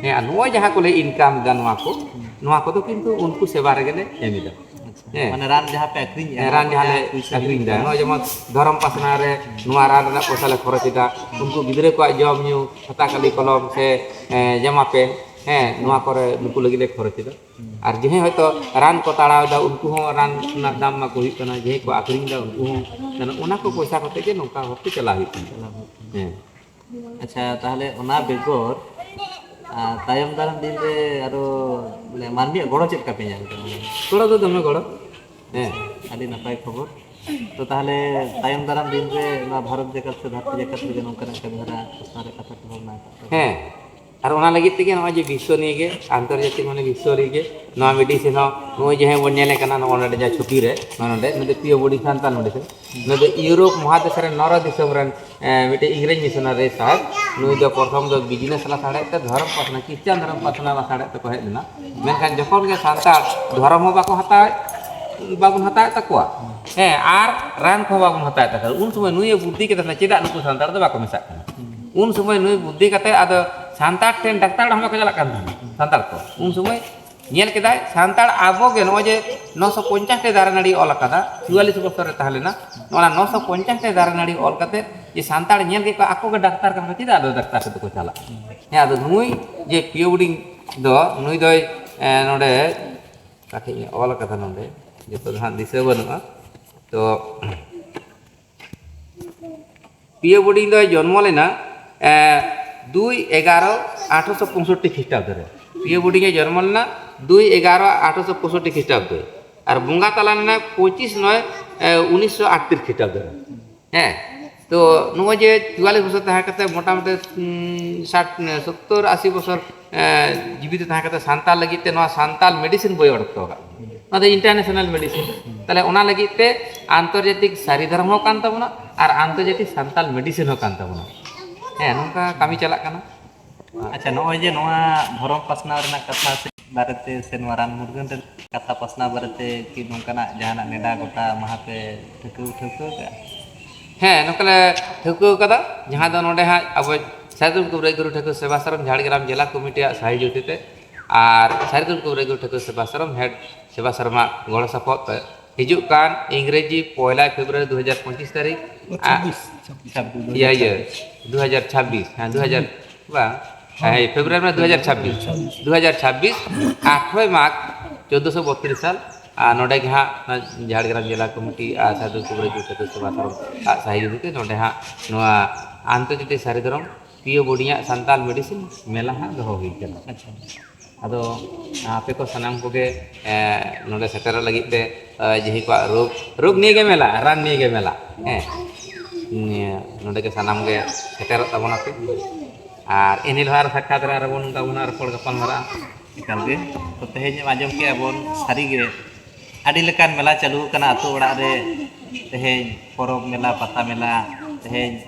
ᱦᱮᱸ, ᱟᱨ ᱱᱚᱜᱼᱚᱭ ᱡᱟᱦᱟᱸ ᱠᱚᱞᱮ ᱤᱱᱠᱟᱢ ᱮᱫᱟ ᱱᱚᱣᱟ ᱠᱚ, ᱱᱚᱣᱟ ᱠᱚᱫᱚ ᱠᱤᱱᱛᱩ ᱩᱱᱠᱩ ᱥᱮᱵᱟ ᱨᱮᱜᱮ ᱞᱮ ᱮᱢ ᱮᱫᱟ᱾ ᱦᱮᱸ᱾ ᱢᱟᱱᱮ ᱨᱟᱱ ᱡᱟᱦᱟᱸ ᱯᱮ ᱟᱹᱠᱷᱨᱤᱧᱮᱜᱼᱟ, ᱦᱮᱸ, ᱨᱟᱱ ᱡᱟᱦᱟᱸ ᱞᱮ ᱯᱩᱭᱥᱟᱹ ᱟᱹᱠᱷᱨᱤᱧ ᱮᱫᱟ, ᱱᱚᱜᱼᱚᱭ ᱡᱮᱢᱚᱱ ᱫᱷᱚᱨᱚᱢ ᱯᱟᱥᱱᱟᱣ ᱨᱮ ᱱᱚᱣᱟ ᱨᱟᱱ ᱨᱮᱱᱟᱜ ᱯᱚᱭᱥᱟ ᱞᱮ ᱠᱷᱚᱨᱚᱪ ᱮᱫᱟ, ᱩᱱᱠᱩ ᱜᱤᱫᱽᱨᱟᱹ ᱠᱚᱣᱟᱜ ᱡᱚᱢ ᱧᱩ, ᱠᱷᱟᱛᱟ ᱠᱟᱹᱞᱤ ᱠᱚᱞᱚᱢ ᱥᱮ, ᱮᱸ, ᱡᱟᱢᱟ ᱯᱮᱱᱴ, ᱦᱮᱸ, ᱱᱚᱣᱟ ᱠᱚᱨᱮ ᱱᱩᱠᱩ ᱞᱟᱹᱜᱤᱫ ᱞᱮ ᱠᱷᱚᱨᱚᱪ ᱮᱫᱟ᱾ ᱟᱨ ᱡᱟᱦᱟᱸᱭ ᱦᱚᱭᱛᱳ ᱨᱟᱱ ᱠᱚ ᱛᱟᱲᱟᱣ ᱮᱫᱟ, ᱩᱱᱠᱩ ᱦᱚᱸ ᱨᱟᱱ ᱨᱮᱱᱟᱜ ᱫᱟᱢ ᱮᱢᱟ ᱠᱚ ᱦᱩᱭᱩᱜ ᱠᱟᱱᱟ, ᱡᱟᱦᱟᱸᱭ ᱠᱚ ᱟᱹᱠᱷᱨᱤᱧ ᱮᱫᱟ, ᱩᱱᱠᱩ ᱦᱚᱸ, ᱚᱱᱟ ᱠᱚ ᱯᱚᱭᱥᱟ ᱠᱚᱛᱮ ᱜᱮ ᱱᱚᱝᱠᱟ ᱵᱷᱟᱵᱽᱛᱮ ᱪᱟᱞᱟᱣ ᱦᱩᱭᱩᱜ ᱠᱟᱱᱟ᱾ ᱦᱮᱸ᱾ ᱟᱪᱪᱷᱟ, ᱛᱟᱦᱚᱞᱮ ᱚᱱᱟ ᱵᱮᱜᱚᱨ, ᱟᱨ, ᱛᱟᱭᱚᱢ ᱫᱟᱨᱟᱢ ᱫᱤᱱ ᱨᱮ ᱟᱨᱚ, ᱢᱟᱱᱮ, ᱢᱟᱹᱱᱢᱤᱭᱟᱜ ᱜᱚᱲᱚ ᱪᱮᱫ ᱞᱮᱠᱟ ᱯᱮ ᱧᱟᱢ ᱮᱫᱟ? ᱜᱚᱲᱚ ᱫᱚ ᱫᱚᱢᱮ ᱜᱚᱲᱚ᱾ ᱦᱮᱸ᱾ ᱟᱹᱰᱤ ᱱᱟᱯᱟᱭ ᱠᱷᱚᱵᱚᱨ᱾ ᱛᱚ, ᱛᱟᱦᱚᱞᱮ ᱛᱟᱭᱚᱢ ᱫᱟᱨᱟᱢ ᱫᱤᱱ ᱨᱮ ᱱᱚᱣᱟ ᱵᱷᱟᱨᱚᱛ ᱡᱟᱠᱟᱛ ᱥᱮ ᱫᱷᱟᱹᱨᱛᱤ ᱡᱟᱠᱟᱛ ᱨᱮᱜᱮ ᱱᱚᱝᱠᱟᱱᱟᱜ ᱠᱟᱹᱢᱤ ᱦᱚᱨᱟ ᱯᱟᱥᱱᱟᱣ ᱨᱮ ᱠᱟᱛᱷᱟ ᱠᱚ ᱵᱷᱟᱵᱽᱱᱟ ᱟᱠᱟᱫ ᱛᱟᱵᱚᱱᱟ? ᱦᱮᱸ, ᱟᱨ ᱚᱱᱟ ᱞᱟᱹᱜᱤᱫ ᱛᱮᱜᱮ ᱱᱚᱜᱼᱚᱭ ᱡᱮ ᱵᱤᱥᱥᱚ ᱱᱤᱭᱮ ᱜᱮ, ᱟᱱᱛᱚᱨᱡᱟᱛᱤᱠ ᱢᱟᱱᱮ ᱵᱤᱥᱥᱚ ᱨᱮᱜᱮ ᱱᱚᱣᱟ ᱢᱮᱰᱤᱥᱤᱱ ᱦᱚᱸ ᱱᱚᱜᱼᱚᱭ ᱡᱟᱦᱟᱸ ᱵᱚᱱ ᱧᱮᱞᱮ ᱠᱟᱱᱟ, ᱱᱚᱜᱼᱚ ᱱᱚᱰᱮ ᱡᱟᱦᱟᱸ ᱪᱷᱚᱵᱤ ᱨᱮ, ᱱᱚᱜᱼᱚ ᱱᱚᱰᱮ, ᱱᱩᱭ ᱫᱚ ᱯᱤᱭᱳ ᱵᱚᱰᱤ ᱥᱟᱱᱛᱟᱞ ᱢᱮᱰᱤᱥᱤᱱ᱾ ᱱᱩᱭ ᱫᱚ ᱤᱭᱩᱨᱳᱯ ᱢᱚᱦᱟ ᱫᱮᱥ ᱨᱮ ᱱᱚᱨᱚ ᱫᱤᱥᱚᱢ ᱨᱮᱱ, ᱮᱸ, ᱢᱤᱫᱴᱮᱡ ᱤᱝᱨᱮᱡᱽ ᱢᱤᱥᱚᱱᱟᱨᱤ ᱥᱟᱦᱮᱵᱽ, ᱱᱩᱭ ᱫᱚ ᱯᱨᱚᱛᱷᱚᱢ ᱫᱚ ᱵᱤᱡᱽᱱᱮᱥ ᱞᱟᱥᱟᱲᱦᱮᱫ ᱛᱮ, ᱫᱷᱚᱨᱚᱢ ᱯᱟᱥᱱᱟ, ᱠᱷᱨᱤᱥᱪᱟᱱ ᱫᱷᱚᱨᱚᱢ ᱯᱟᱥᱱᱟᱣ ᱞᱟᱥᱟᱲᱦᱮᱫ ᱛᱮᱠᱚ ᱦᱮᱡ ᱞᱮᱱᱟ᱾ ᱢᱮᱱᱠᱷᱟᱱ ᱡᱚᱠᱷᱚᱱ ᱜᱮ ᱥᱟᱱᱛᱟᱲ ᱫᱷᱚᱨᱚᱢ ᱦᱚᱸ ᱵᱟᱠᱚ ᱦᱟᱛᱟᱣᱮᱫ, ᱵᱟᱵᱚᱱ ᱦᱟᱛᱟᱣᱮᱫ ᱛᱟᱠᱚᱣᱟ, ᱦᱮᱸ, ᱟᱨ ᱨᱟᱱ ᱠᱚᱦᱚᱸ ᱵᱟᱵᱚᱱ ᱦᱟᱛᱟᱣᱮᱫ ᱛᱟᱠᱚᱣᱟ, ᱩᱱ ᱥᱚᱢᱚᱭ ᱱᱩᱭᱮ ᱵᱩᱫᱽᱫᱷᱤ ᱠᱮᱫᱟ, ᱪᱮᱫᱟᱜ ᱱᱩᱠᱩ ᱥᱟᱱᱛᱟᱲ ᱫᱚ ᱵᱟᱠᱚ ᱢᱮᱥᱟᱜ ᱠᱟᱱᱟ? ᱩᱱ ᱥᱚᱢᱚᱭ ᱱᱩᱭ ᱵᱩᱫᱽᱫᱷᱤ ᱠᱟᱛᱮ ᱟᱫᱚ ᱥᱟᱱᱛᱟᱲ ᱴᱷᱮᱱ ᱰᱟᱠᱛᱟᱨ ᱚᱲᱟᱜ ᱦᱚᱸ ᱵᱟᱠᱚ ᱪᱟᱞᱟᱜ ᱠᱟᱱ ᱛᱟᱦᱮᱸᱱᱟ ᱥᱟᱱᱛᱟᱲ ᱠᱚ᱾ ᱩᱱ ᱥᱚᱢᱚᱭ ᱧᱮᱞ ᱠᱮᱫᱟᱭ, ᱥᱟᱱᱛᱟᱲ ᱟᱵᱚ ᱜᱮ ᱱᱚᱜᱼᱚᱭ ᱡᱮ ᱱᱚᱥᱚ ᱯᱚᱧᱪᱟᱥ ᱴᱤ ᱫᱟᱨᱮ ᱱᱟᱹᱲᱤ ᱚᱞ ᱟᱠᱟᱫᱟ, ᱪᱩᱣᱟᱞᱤᱥ ᱵᱚᱪᱷᱚᱨ ᱨᱮ ᱛᱟᱦᱮᱸ ᱞᱮᱱᱟ, ᱱᱚᱣᱟ ᱱᱚᱥᱚ ᱯᱚᱧᱪᱟᱥ ᱴᱤ ᱫᱟᱨᱮ ᱱᱟᱹᱲᱤ ᱚᱞ ᱠᱟᱛᱮ ᱡᱮ ᱥᱟᱱᱛᱟᱲ ᱧᱮᱞ ᱠᱮᱫ ᱠᱚᱣᱟ, ᱟᱠᱚ ᱜᱮ ᱰᱟᱠᱛᱟᱨ ᱠᱟᱱᱟ ᱠᱚ, ᱪᱮᱫᱟᱜ ᱟᱫᱚ ᱰᱟᱠᱛᱟᱨ ᱥᱮᱫ ᱫᱚᱠᱚ ᱪᱟᱞᱟᱜᱼᱟ? ᱦᱮᱸ, ᱟᱫᱚ ᱱᱩᱭ ᱡᱮ ᱯᱤᱭᱳ ᱵᱳᱨᱰᱤᱝ ᱫᱚ, ᱱᱩᱭ ᱫᱚᱭ, ᱮ, ᱱᱚᱰᱮ ᱚᱠᱟ ᱴᱷᱮᱡ ᱤᱧ ᱚᱞ ᱟᱠᱟᱫᱟ, ᱱᱚᱰᱮ ᱡᱚᱛᱚ ᱫᱚ ᱦᱟᱸᱜ ᱫᱤᱥᱟᱹ ᱵᱟᱹᱱᱩᱜᱼᱟ᱾ ᱛᱚ, ᱯᱤᱭᱳ ᱵᱳᱨᱰᱤᱝ ᱫᱚᱭ ᱡᱚᱱᱢᱚ ᱞᱮᱱᱟ, ᱮ, ᱫᱩᱭ ᱮᱜᱟᱨᱚ ᱟᱴᱷᱨᱚᱥᱚ ᱯᱚᱸᱭᱥᱚᱴᱴᱤ ᱠᱷᱨᱤᱥᱴᱟᱵᱫᱚ ᱨᱮ᱾ ᱯᱤᱭᱳ ᱵᱳᱨᱰᱤᱝ ᱮ ᱡᱚᱱᱢᱚ ᱞᱮᱱᱟ ᱫᱩᱭ ᱮᱜᱟᱨᱚ ᱟᱴᱷᱨᱚᱥᱚ ᱯᱚᱸᱭᱥᱚᱴᱴᱤ ᱠᱷᱨᱤᱥᱴᱟᱵᱫᱚ ᱨᱮ᱾ ᱟᱨ ᱵᱚᱸᱜᱟ ᱛᱟᱞᱟ ᱞᱮᱱᱟ ᱯᱚᱸᱪᱤᱥ ᱱᱚᱭ, ᱮ, ᱩᱱᱤᱥᱥᱚ ᱟᱴᱛᱨᱤᱥ ᱠᱷᱨᱤᱥᱴᱟᱵᱫᱚ ᱨᱮ᱾ ᱦᱮᱸ, ᱛᱚ ᱱᱚᱜᱼᱚᱭ ᱡᱮ ᱪᱩᱣᱟᱞᱤᱥ ᱵᱚᱪᱷᱚᱨ ᱛᱟᱦᱮᱸ ᱠᱟᱛᱮ ᱢᱚᱴᱟᱢᱩᱴᱤ, ᱩᱸ, ᱥᱟᱴ, ᱥᱚᱛᱛᱚᱨ, ᱟᱥᱤ ᱵᱚᱪᱷᱚᱨ, ᱮ, ᱡᱤᱵᱤᱛ ᱛᱟᱦᱮᱸ ᱠᱟᱛᱮ ᱥᱟᱱᱛᱟᱲ ᱞᱟᱹᱜᱤᱫ ᱛᱮ ᱱᱚᱣᱟ ᱥᱟᱱᱛᱟᱲ ᱢᱮᱰᱤᱥᱤᱱ ᱵᱳᱭ ᱚᱰᱚᱠ ᱦᱚᱴᱚ ᱟᱠᱟᱫ ᱵᱚᱱᱟ᱾ ᱱᱚᱣᱟ ᱫᱚ ᱤᱱᱴᱟᱨᱱᱮᱥᱚᱱᱟᱞ ᱢᱮᱰᱤᱥᱤᱱ᱾ ᱛᱟᱦᱞᱮ ᱚᱱᱟ ᱞᱟᱹᱜᱤᱫ ᱛᱮ ᱟᱱᱛᱚᱨᱡᱟᱛᱤᱠ ᱥᱟᱹᱨᱤ ᱫᱷᱚᱨᱚᱢ ᱦᱚᱸ ᱠᱟᱱ ᱛᱟᱵᱚᱱᱟ ᱟᱨ ᱟᱱᱛᱚᱨᱡᱟᱛᱤᱠ ᱥᱟᱱᱛᱟᱲ ᱢᱮᱰᱤᱥᱤᱱ ᱦᱚᱸ ᱠᱟᱱ ᱛᱟᱵᱚᱱᱟ᱾ ᱦᱮᱸ, ᱱᱚᱝᱠᱟ ᱠᱟᱹᱢᱤ ᱪᱟᱞᱟᱜ ᱠᱟᱱᱟ᱾ ᱟᱪᱪᱷᱟ, ᱱᱚᱜᱼᱚᱭ ᱡᱮ ᱱᱚᱣᱟ ᱫᱷᱚᱨᱚᱢ ᱯᱟᱥᱱᱟᱣ ᱨᱮᱱᱟᱜ ᱠᱟᱛᱷᱟ ᱥᱮ ᱵᱟᱨᱮᱛᱮ ᱥᱮ ᱱᱚᱣᱟ ᱨᱟᱱ ᱢᱩᱨᱜᱟᱹᱱ ᱨᱮᱱᱟᱜ ᱠᱟᱛᱷᱟ ᱯᱟᱥᱱᱟᱣ ᱵᱟᱨᱮᱛᱮ ᱠᱤ ᱱᱚᱝᱠᱟᱱᱟᱜ ᱡᱟᱦᱟᱱᱟᱜ ᱱᱮᱰᱟ ᱜᱚᱴᱟ ᱢᱟᱦᱟ ᱯᱮ ᱴᱷᱟᱹᱣᱠᱟᱹ, ᱴᱷᱟᱹᱣᱠᱟᱹ ᱠᱟᱜᱼᱟ? ᱦᱮᱸ, ᱱᱚᱝᱠᱟ ᱞᱮ ᱴᱷᱟᱹᱣᱠᱟᱹ ᱠᱟᱫᱟ, ᱡᱟᱦᱟᱸ ᱫᱚ ᱱᱚᱰᱮ ᱦᱟᱸᱜ ᱟᱵᱚ ᱥᱟᱹᱫᱷᱩ ᱠᱚᱵᱨᱟᱡ ᱜᱩᱨᱩ ᱴᱷᱟᱹᱠᱩᱨ ᱥᱮᱵᱟᱥᱨᱚᱢ ᱡᱷᱟᱲᱜᱨᱟᱢ ᱡᱮᱞᱟ ᱠᱚᱢᱤᱴᱤᱭᱟᱜ ᱥᱟᱦᱟᱡᱽᱡᱚ ᱛᱮ ᱟᱨ ᱥᱟᱹᱨᱤ ᱫᱷᱚᱨᱚᱢ ᱠᱚᱵᱨᱮ ᱜᱩᱨᱩ ᱴᱷᱟᱹᱠᱩᱨ ᱥᱮᱵᱟᱥᱨᱚᱢ ᱦᱮᱰ ᱥᱮᱵᱟᱥᱨᱚᱢᱟᱜ ᱜᱚᱲᱚ ᱥᱚᱯᱚᱦᱚᱫ ᱛᱮ ᱦᱤᱡᱩᱜ ᱠᱟᱱ ᱤᱝᱨᱮᱡᱤ ᱯᱚᱭᱞᱟ ᱯᱷᱮᱵᱽᱨᱩᱣᱟᱨᱤ ᱫᱩ ᱦᱟᱡᱟᱨ ᱯᱚᱸᱪᱤᱥ ᱛᱟᱹᱨᱤᱠᱷ, ᱟᱜ, ᱪᱷᱟᱵᱵᱤᱥ, ᱪᱷᱟᱵᱵᱤᱥ᱾ ᱤᱭᱟᱹ, ᱤᱭᱟᱹ, ᱫᱩ ᱦᱟᱡᱟᱨ ᱪᱷᱟᱵᱵᱤᱥ, ᱦᱮᱸ, ᱫᱩ ᱦᱟᱡᱟᱨ, ᱵᱟᱝ, ᱦᱮᱸ, ᱯᱷᱮᱵᱽᱨᱩᱣᱟᱨᱤ ᱨᱮᱱᱟᱜ ᱫᱩ ᱦᱟᱡᱟᱨ ᱪᱷᱟᱵᱵᱤᱥ, ᱫᱩ ᱦᱟᱡᱟᱨ ᱪᱷᱟᱵᱵᱤᱥ, ᱟᱴᱷᱨᱚᱭ ᱢᱟᱜᱽ ᱪᱳᱫᱽᱫᱳᱥᱚ ᱵᱚᱛᱛᱨᱤᱥ ᱥᱟᱞ, ᱟᱨ ᱱᱚᱰᱮ ᱜᱮ ᱦᱟᱸᱜ ᱚᱱᱟ ᱡᱷᱟᱲᱜᱨᱟᱢ ᱡᱮᱞᱟ ᱠᱚᱢᱤᱴᱤ ᱟᱨ ᱥᱟᱹᱨᱤ ᱫᱷᱚᱨᱚᱢ ᱠᱚᱵᱨᱮ ᱜᱩᱨᱩ ᱴᱷᱟᱹᱠᱩᱨ ᱥᱮᱵᱟᱥᱨᱚᱢ ᱟᱜ ᱥᱟᱹᱦᱤᱡᱩᱜᱤ ᱛᱮ ᱱᱚᱰᱮ ᱦᱟᱸᱜ ᱱᱚᱣᱟ ᱟᱱᱛᱚᱨᱡᱟᱛᱤᱭᱚ ᱥᱟᱹᱨᱤ ᱫᱷᱚᱨᱚᱢ ᱯᱤᱭᱳ ᱵᱳᱨᱰᱤᱝ ᱟᱜ ᱥᱟᱱᱛᱟᱲ ᱢᱮᱰᱤᱥᱤᱱ ᱢᱮᱞᱟ ᱦᱟᱸᱜ ᱫᱚᱦᱚ ᱦᱩᱭ ᱠᱟᱱᱟ᱾ ᱟᱪᱪᱷᱟ᱾ ᱟᱫᱚ ᱟᱯᱮ ᱠᱚ ᱥᱟᱱᱟᱢ ᱠᱚᱜᱮ, ᱮ, ᱱᱚᱰᱮ ᱥᱮᱴᱮᱨᱚᱜ ᱞᱟᱹᱜᱤᱫ ᱛᱮ, ᱮ, ᱡᱟᱦᱟᱸᱭ ᱠᱚᱣᱟᱜ ᱨᱳᱜᱽ, ᱨᱳᱜᱽ ᱱᱤᱭᱮ ᱜᱮ ᱢᱮᱞᱟ, ᱨᱟᱱ ᱱᱤᱭᱮ ᱜᱮ ᱢᱮᱞᱟ, ᱦᱮᱸ, ᱱᱤᱭᱟᱹ ᱱᱚᱰᱮ ᱜᱮ ᱥᱟᱱᱟᱢ ᱜᱮ ᱥᱮᱴᱮᱨᱚᱜ ᱛᱟᱵᱚᱱᱟᱯᱮ᱾ ᱟᱨ ᱮᱱᱦᱤᱞᱳᱜ ᱟᱨ ᱥᱟᱠᱠᱷᱟᱛ ᱨᱮ ᱟᱨᱚ ᱵᱚᱱ ᱱᱚᱝᱠᱟ ᱵᱚᱱ ᱨᱚᱯᱚᱲ ᱜᱟᱯᱟᱞ ᱢᱟᱨᱟᱜᱼᱟ᱾ ᱮᱠᱟᱞ ᱜᱮ᱾ ᱛᱚ, ᱛᱮᱦᱮᱧ ᱮᱢ ᱟᱸᱡᱚᱢ ᱠᱮᱜᱼᱟ ᱵᱚᱱ, ᱥᱟᱹᱨᱤ ᱜᱮ ᱟᱹᱰᱤ ᱞᱮᱠᱟᱱ ᱢᱮᱞᱟ ᱪᱟᱹᱞᱩ ᱟᱠᱟᱱᱟ ᱟᱛᱳ ᱚᱲᱟᱜ ᱨᱮ᱾ ᱛᱮᱦᱮᱧ ᱯᱚᱨᱚᱵᱽ ᱢᱮᱞᱟ, ᱯᱟᱛᱟ ᱢᱮᱞᱟ, ᱛᱮᱦᱮᱧ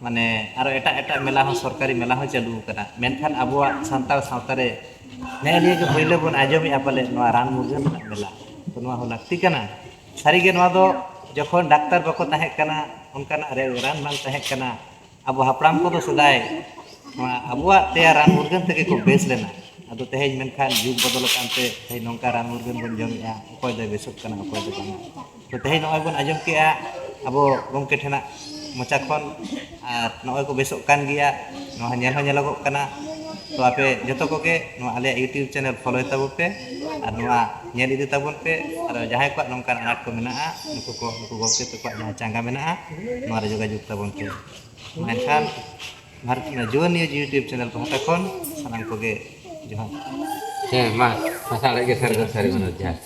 ᱢᱟᱱᱮ ᱟᱨᱚ ᱮᱴᱟᱜ ᱮᱴᱟᱜ ᱢᱮᱞᱟ ᱦᱚᱸ, ᱥᱚᱨᱠᱟᱨᱤ ᱢᱮᱞᱟ ᱦᱚᱸ ᱪᱟᱹᱞᱩ ᱟᱠᱟᱱᱟ᱾ ᱢᱮᱱᱠᱷᱟᱱ ᱟᱵᱚᱣᱟᱜ ᱥᱟᱱᱛᱟᱲ ᱥᱟᱶᱛᱟ ᱨᱮ ᱱᱮᱜᱼᱮ ᱱᱤᱭᱟᱹ ᱜᱮ ᱯᱳᱭᱞᱳ ᱵᱚᱱ ᱟᱸᱡᱚᱢᱮᱜᱼᱟ ᱯᱟᱞᱮ ᱱᱚᱣᱟ ᱨᱟᱱ ᱢᱩᱨᱜᱟᱹᱱ ᱨᱮᱱᱟᱜ ᱢᱮᱞᱟ᱾ ᱛᱚ, ᱱᱚᱣᱟ ᱦᱚᱸ ᱞᱟᱹᱠᱛᱤ ᱠᱟᱱᱟ᱾ ᱥᱟᱹᱨᱤᱜᱮ ᱱᱚᱣᱟ ᱫᱚ ᱡᱚᱠᱷᱚᱱ ᱰᱟᱠᱛᱟᱨ ᱵᱟᱠᱚ ᱛᱟᱦᱮᱸ ᱠᱟᱱᱟ, ᱚᱱᱠᱟᱱᱟᱜ ᱨᱮ ᱨᱟᱱ ᱵᱟᱝ ᱛᱟᱦᱮᱸ ᱠᱟᱱᱟ, ᱟᱵᱚ ᱦᱟᱯᱲᱟᱢ ᱠᱚᱫᱚ ᱥᱮᱫᱟᱭ ᱱᱚᱣᱟ ᱟᱵᱚᱣᱟᱜ ᱛᱮᱭᱟᱨ ᱨᱟᱱ ᱢᱩᱨᱜᱟᱹᱱ ᱛᱮᱜᱮ ᱠᱚ ᱵᱮᱥ ᱞᱮᱱᱟ᱾ ᱟᱫᱚ ᱛᱮᱦᱮᱧ ᱢᱮᱱᱠᱷᱟᱱ ᱡᱩᱜᱽ ᱵᱚᱫᱚᱞ ᱟᱠᱟᱱ ᱛᱮ ᱛᱮᱦᱮᱧ ᱱᱚᱝᱠᱟ ᱨᱟᱱ ᱢᱩᱨᱜᱟᱹᱱ ᱵᱚᱱ ᱡᱚᱢᱮᱜᱼᱟ, ᱚᱠᱚᱭ ᱫᱚᱭ ᱵᱮᱥᱚᱜ ᱠᱟᱱᱟ, ᱚᱠᱚᱭ ᱫᱚ ᱵᱟᱝᱟ᱾ ᱛᱚ, ᱛᱮᱦᱮᱧ ᱱᱚᱜᱼᱚᱭ ᱵᱚᱱ ᱟᱸᱡᱚᱢ ᱠᱮᱜᱼᱟ ᱟᱵᱚ ᱜᱚᱢᱠᱮ ᱴᱷᱮᱱᱟᱜ ᱢᱚᱪᱟ ᱠᱷᱚᱱ, ᱟᱨ ᱱᱚᱜᱼᱚᱭ ᱠᱚ ᱵᱮᱥᱚᱜ ᱠᱟᱱ ᱜᱮᱭᱟ, ᱱᱚᱣᱟ ᱦᱚᱸ ᱧᱮᱞ ᱦᱚᱸ ᱧᱮᱞᱚᱜᱚᱜ ᱠᱟᱱᱟ᱾ ᱛᱚ, ᱟᱯᱮ ᱡᱚᱛᱚ ᱠᱚᱜᱮ ᱱᱚᱣᱟ ᱟᱞᱮᱭᱟᱜ YouTube ᱪᱮᱱᱮᱞ ᱯᱷᱚᱞᱳᱭ ᱛᱟᱵᱚᱱ ᱯᱮ ᱟᱨ ᱱᱚᱣᱟ ᱧᱮᱞ ᱤᱫᱤ ᱛᱟᱵᱚᱱ ᱯᱮ᱾ ᱟᱨ ᱡᱟᱦᱟᱸᱭ ᱠᱚᱣᱟᱜ ᱱᱚᱝᱠᱟᱱ ᱟᱱᱟᱴ ᱠᱚ ᱢᱮᱱᱟᱜᱼᱟ, ᱱᱩᱠᱩ ᱠᱚ, ᱱᱩᱠᱩ ᱜᱚᱢᱠᱮ ᱛᱟᱠᱚᱣᱟᱜ ᱡᱟᱦᱟᱸ ᱪᱟᱸᱜᱟ ᱢᱮᱱᱟᱜᱼᱟ, ᱱᱚᱣᱟ ᱨᱮ ᱡᱳᱜᱟᱡᱳᱜᱽ ᱛᱟᱵᱚᱱ ᱯᱮ᱾ ᱢᱮᱱᱠᱷᱟᱱ ᱵᱷᱟᱨᱚᱛ ᱨᱮᱱᱟᱜ ᱡᱩᱣᱟᱹᱱ ᱱᱤᱭᱩᱡᱽ YouTube ᱪᱮᱱᱮᱞ ᱯᱟᱦᱴᱟ ᱠᱷᱚᱱ ᱥᱟᱱᱟᱢ ᱠᱚᱜᱮ ᱡᱚᱦᱟᱨ᱾ ᱦᱮᱸ, ᱢᱟ, ᱢᱟᱥᱟ ᱟᱲᱟᱜ ᱜᱮ ᱥᱟᱹᱨᱤ ᱫᱚ ᱥᱟᱹᱨᱤ ᱢᱟᱱᱚᱛ ᱡᱚᱦᱟᱨ᱾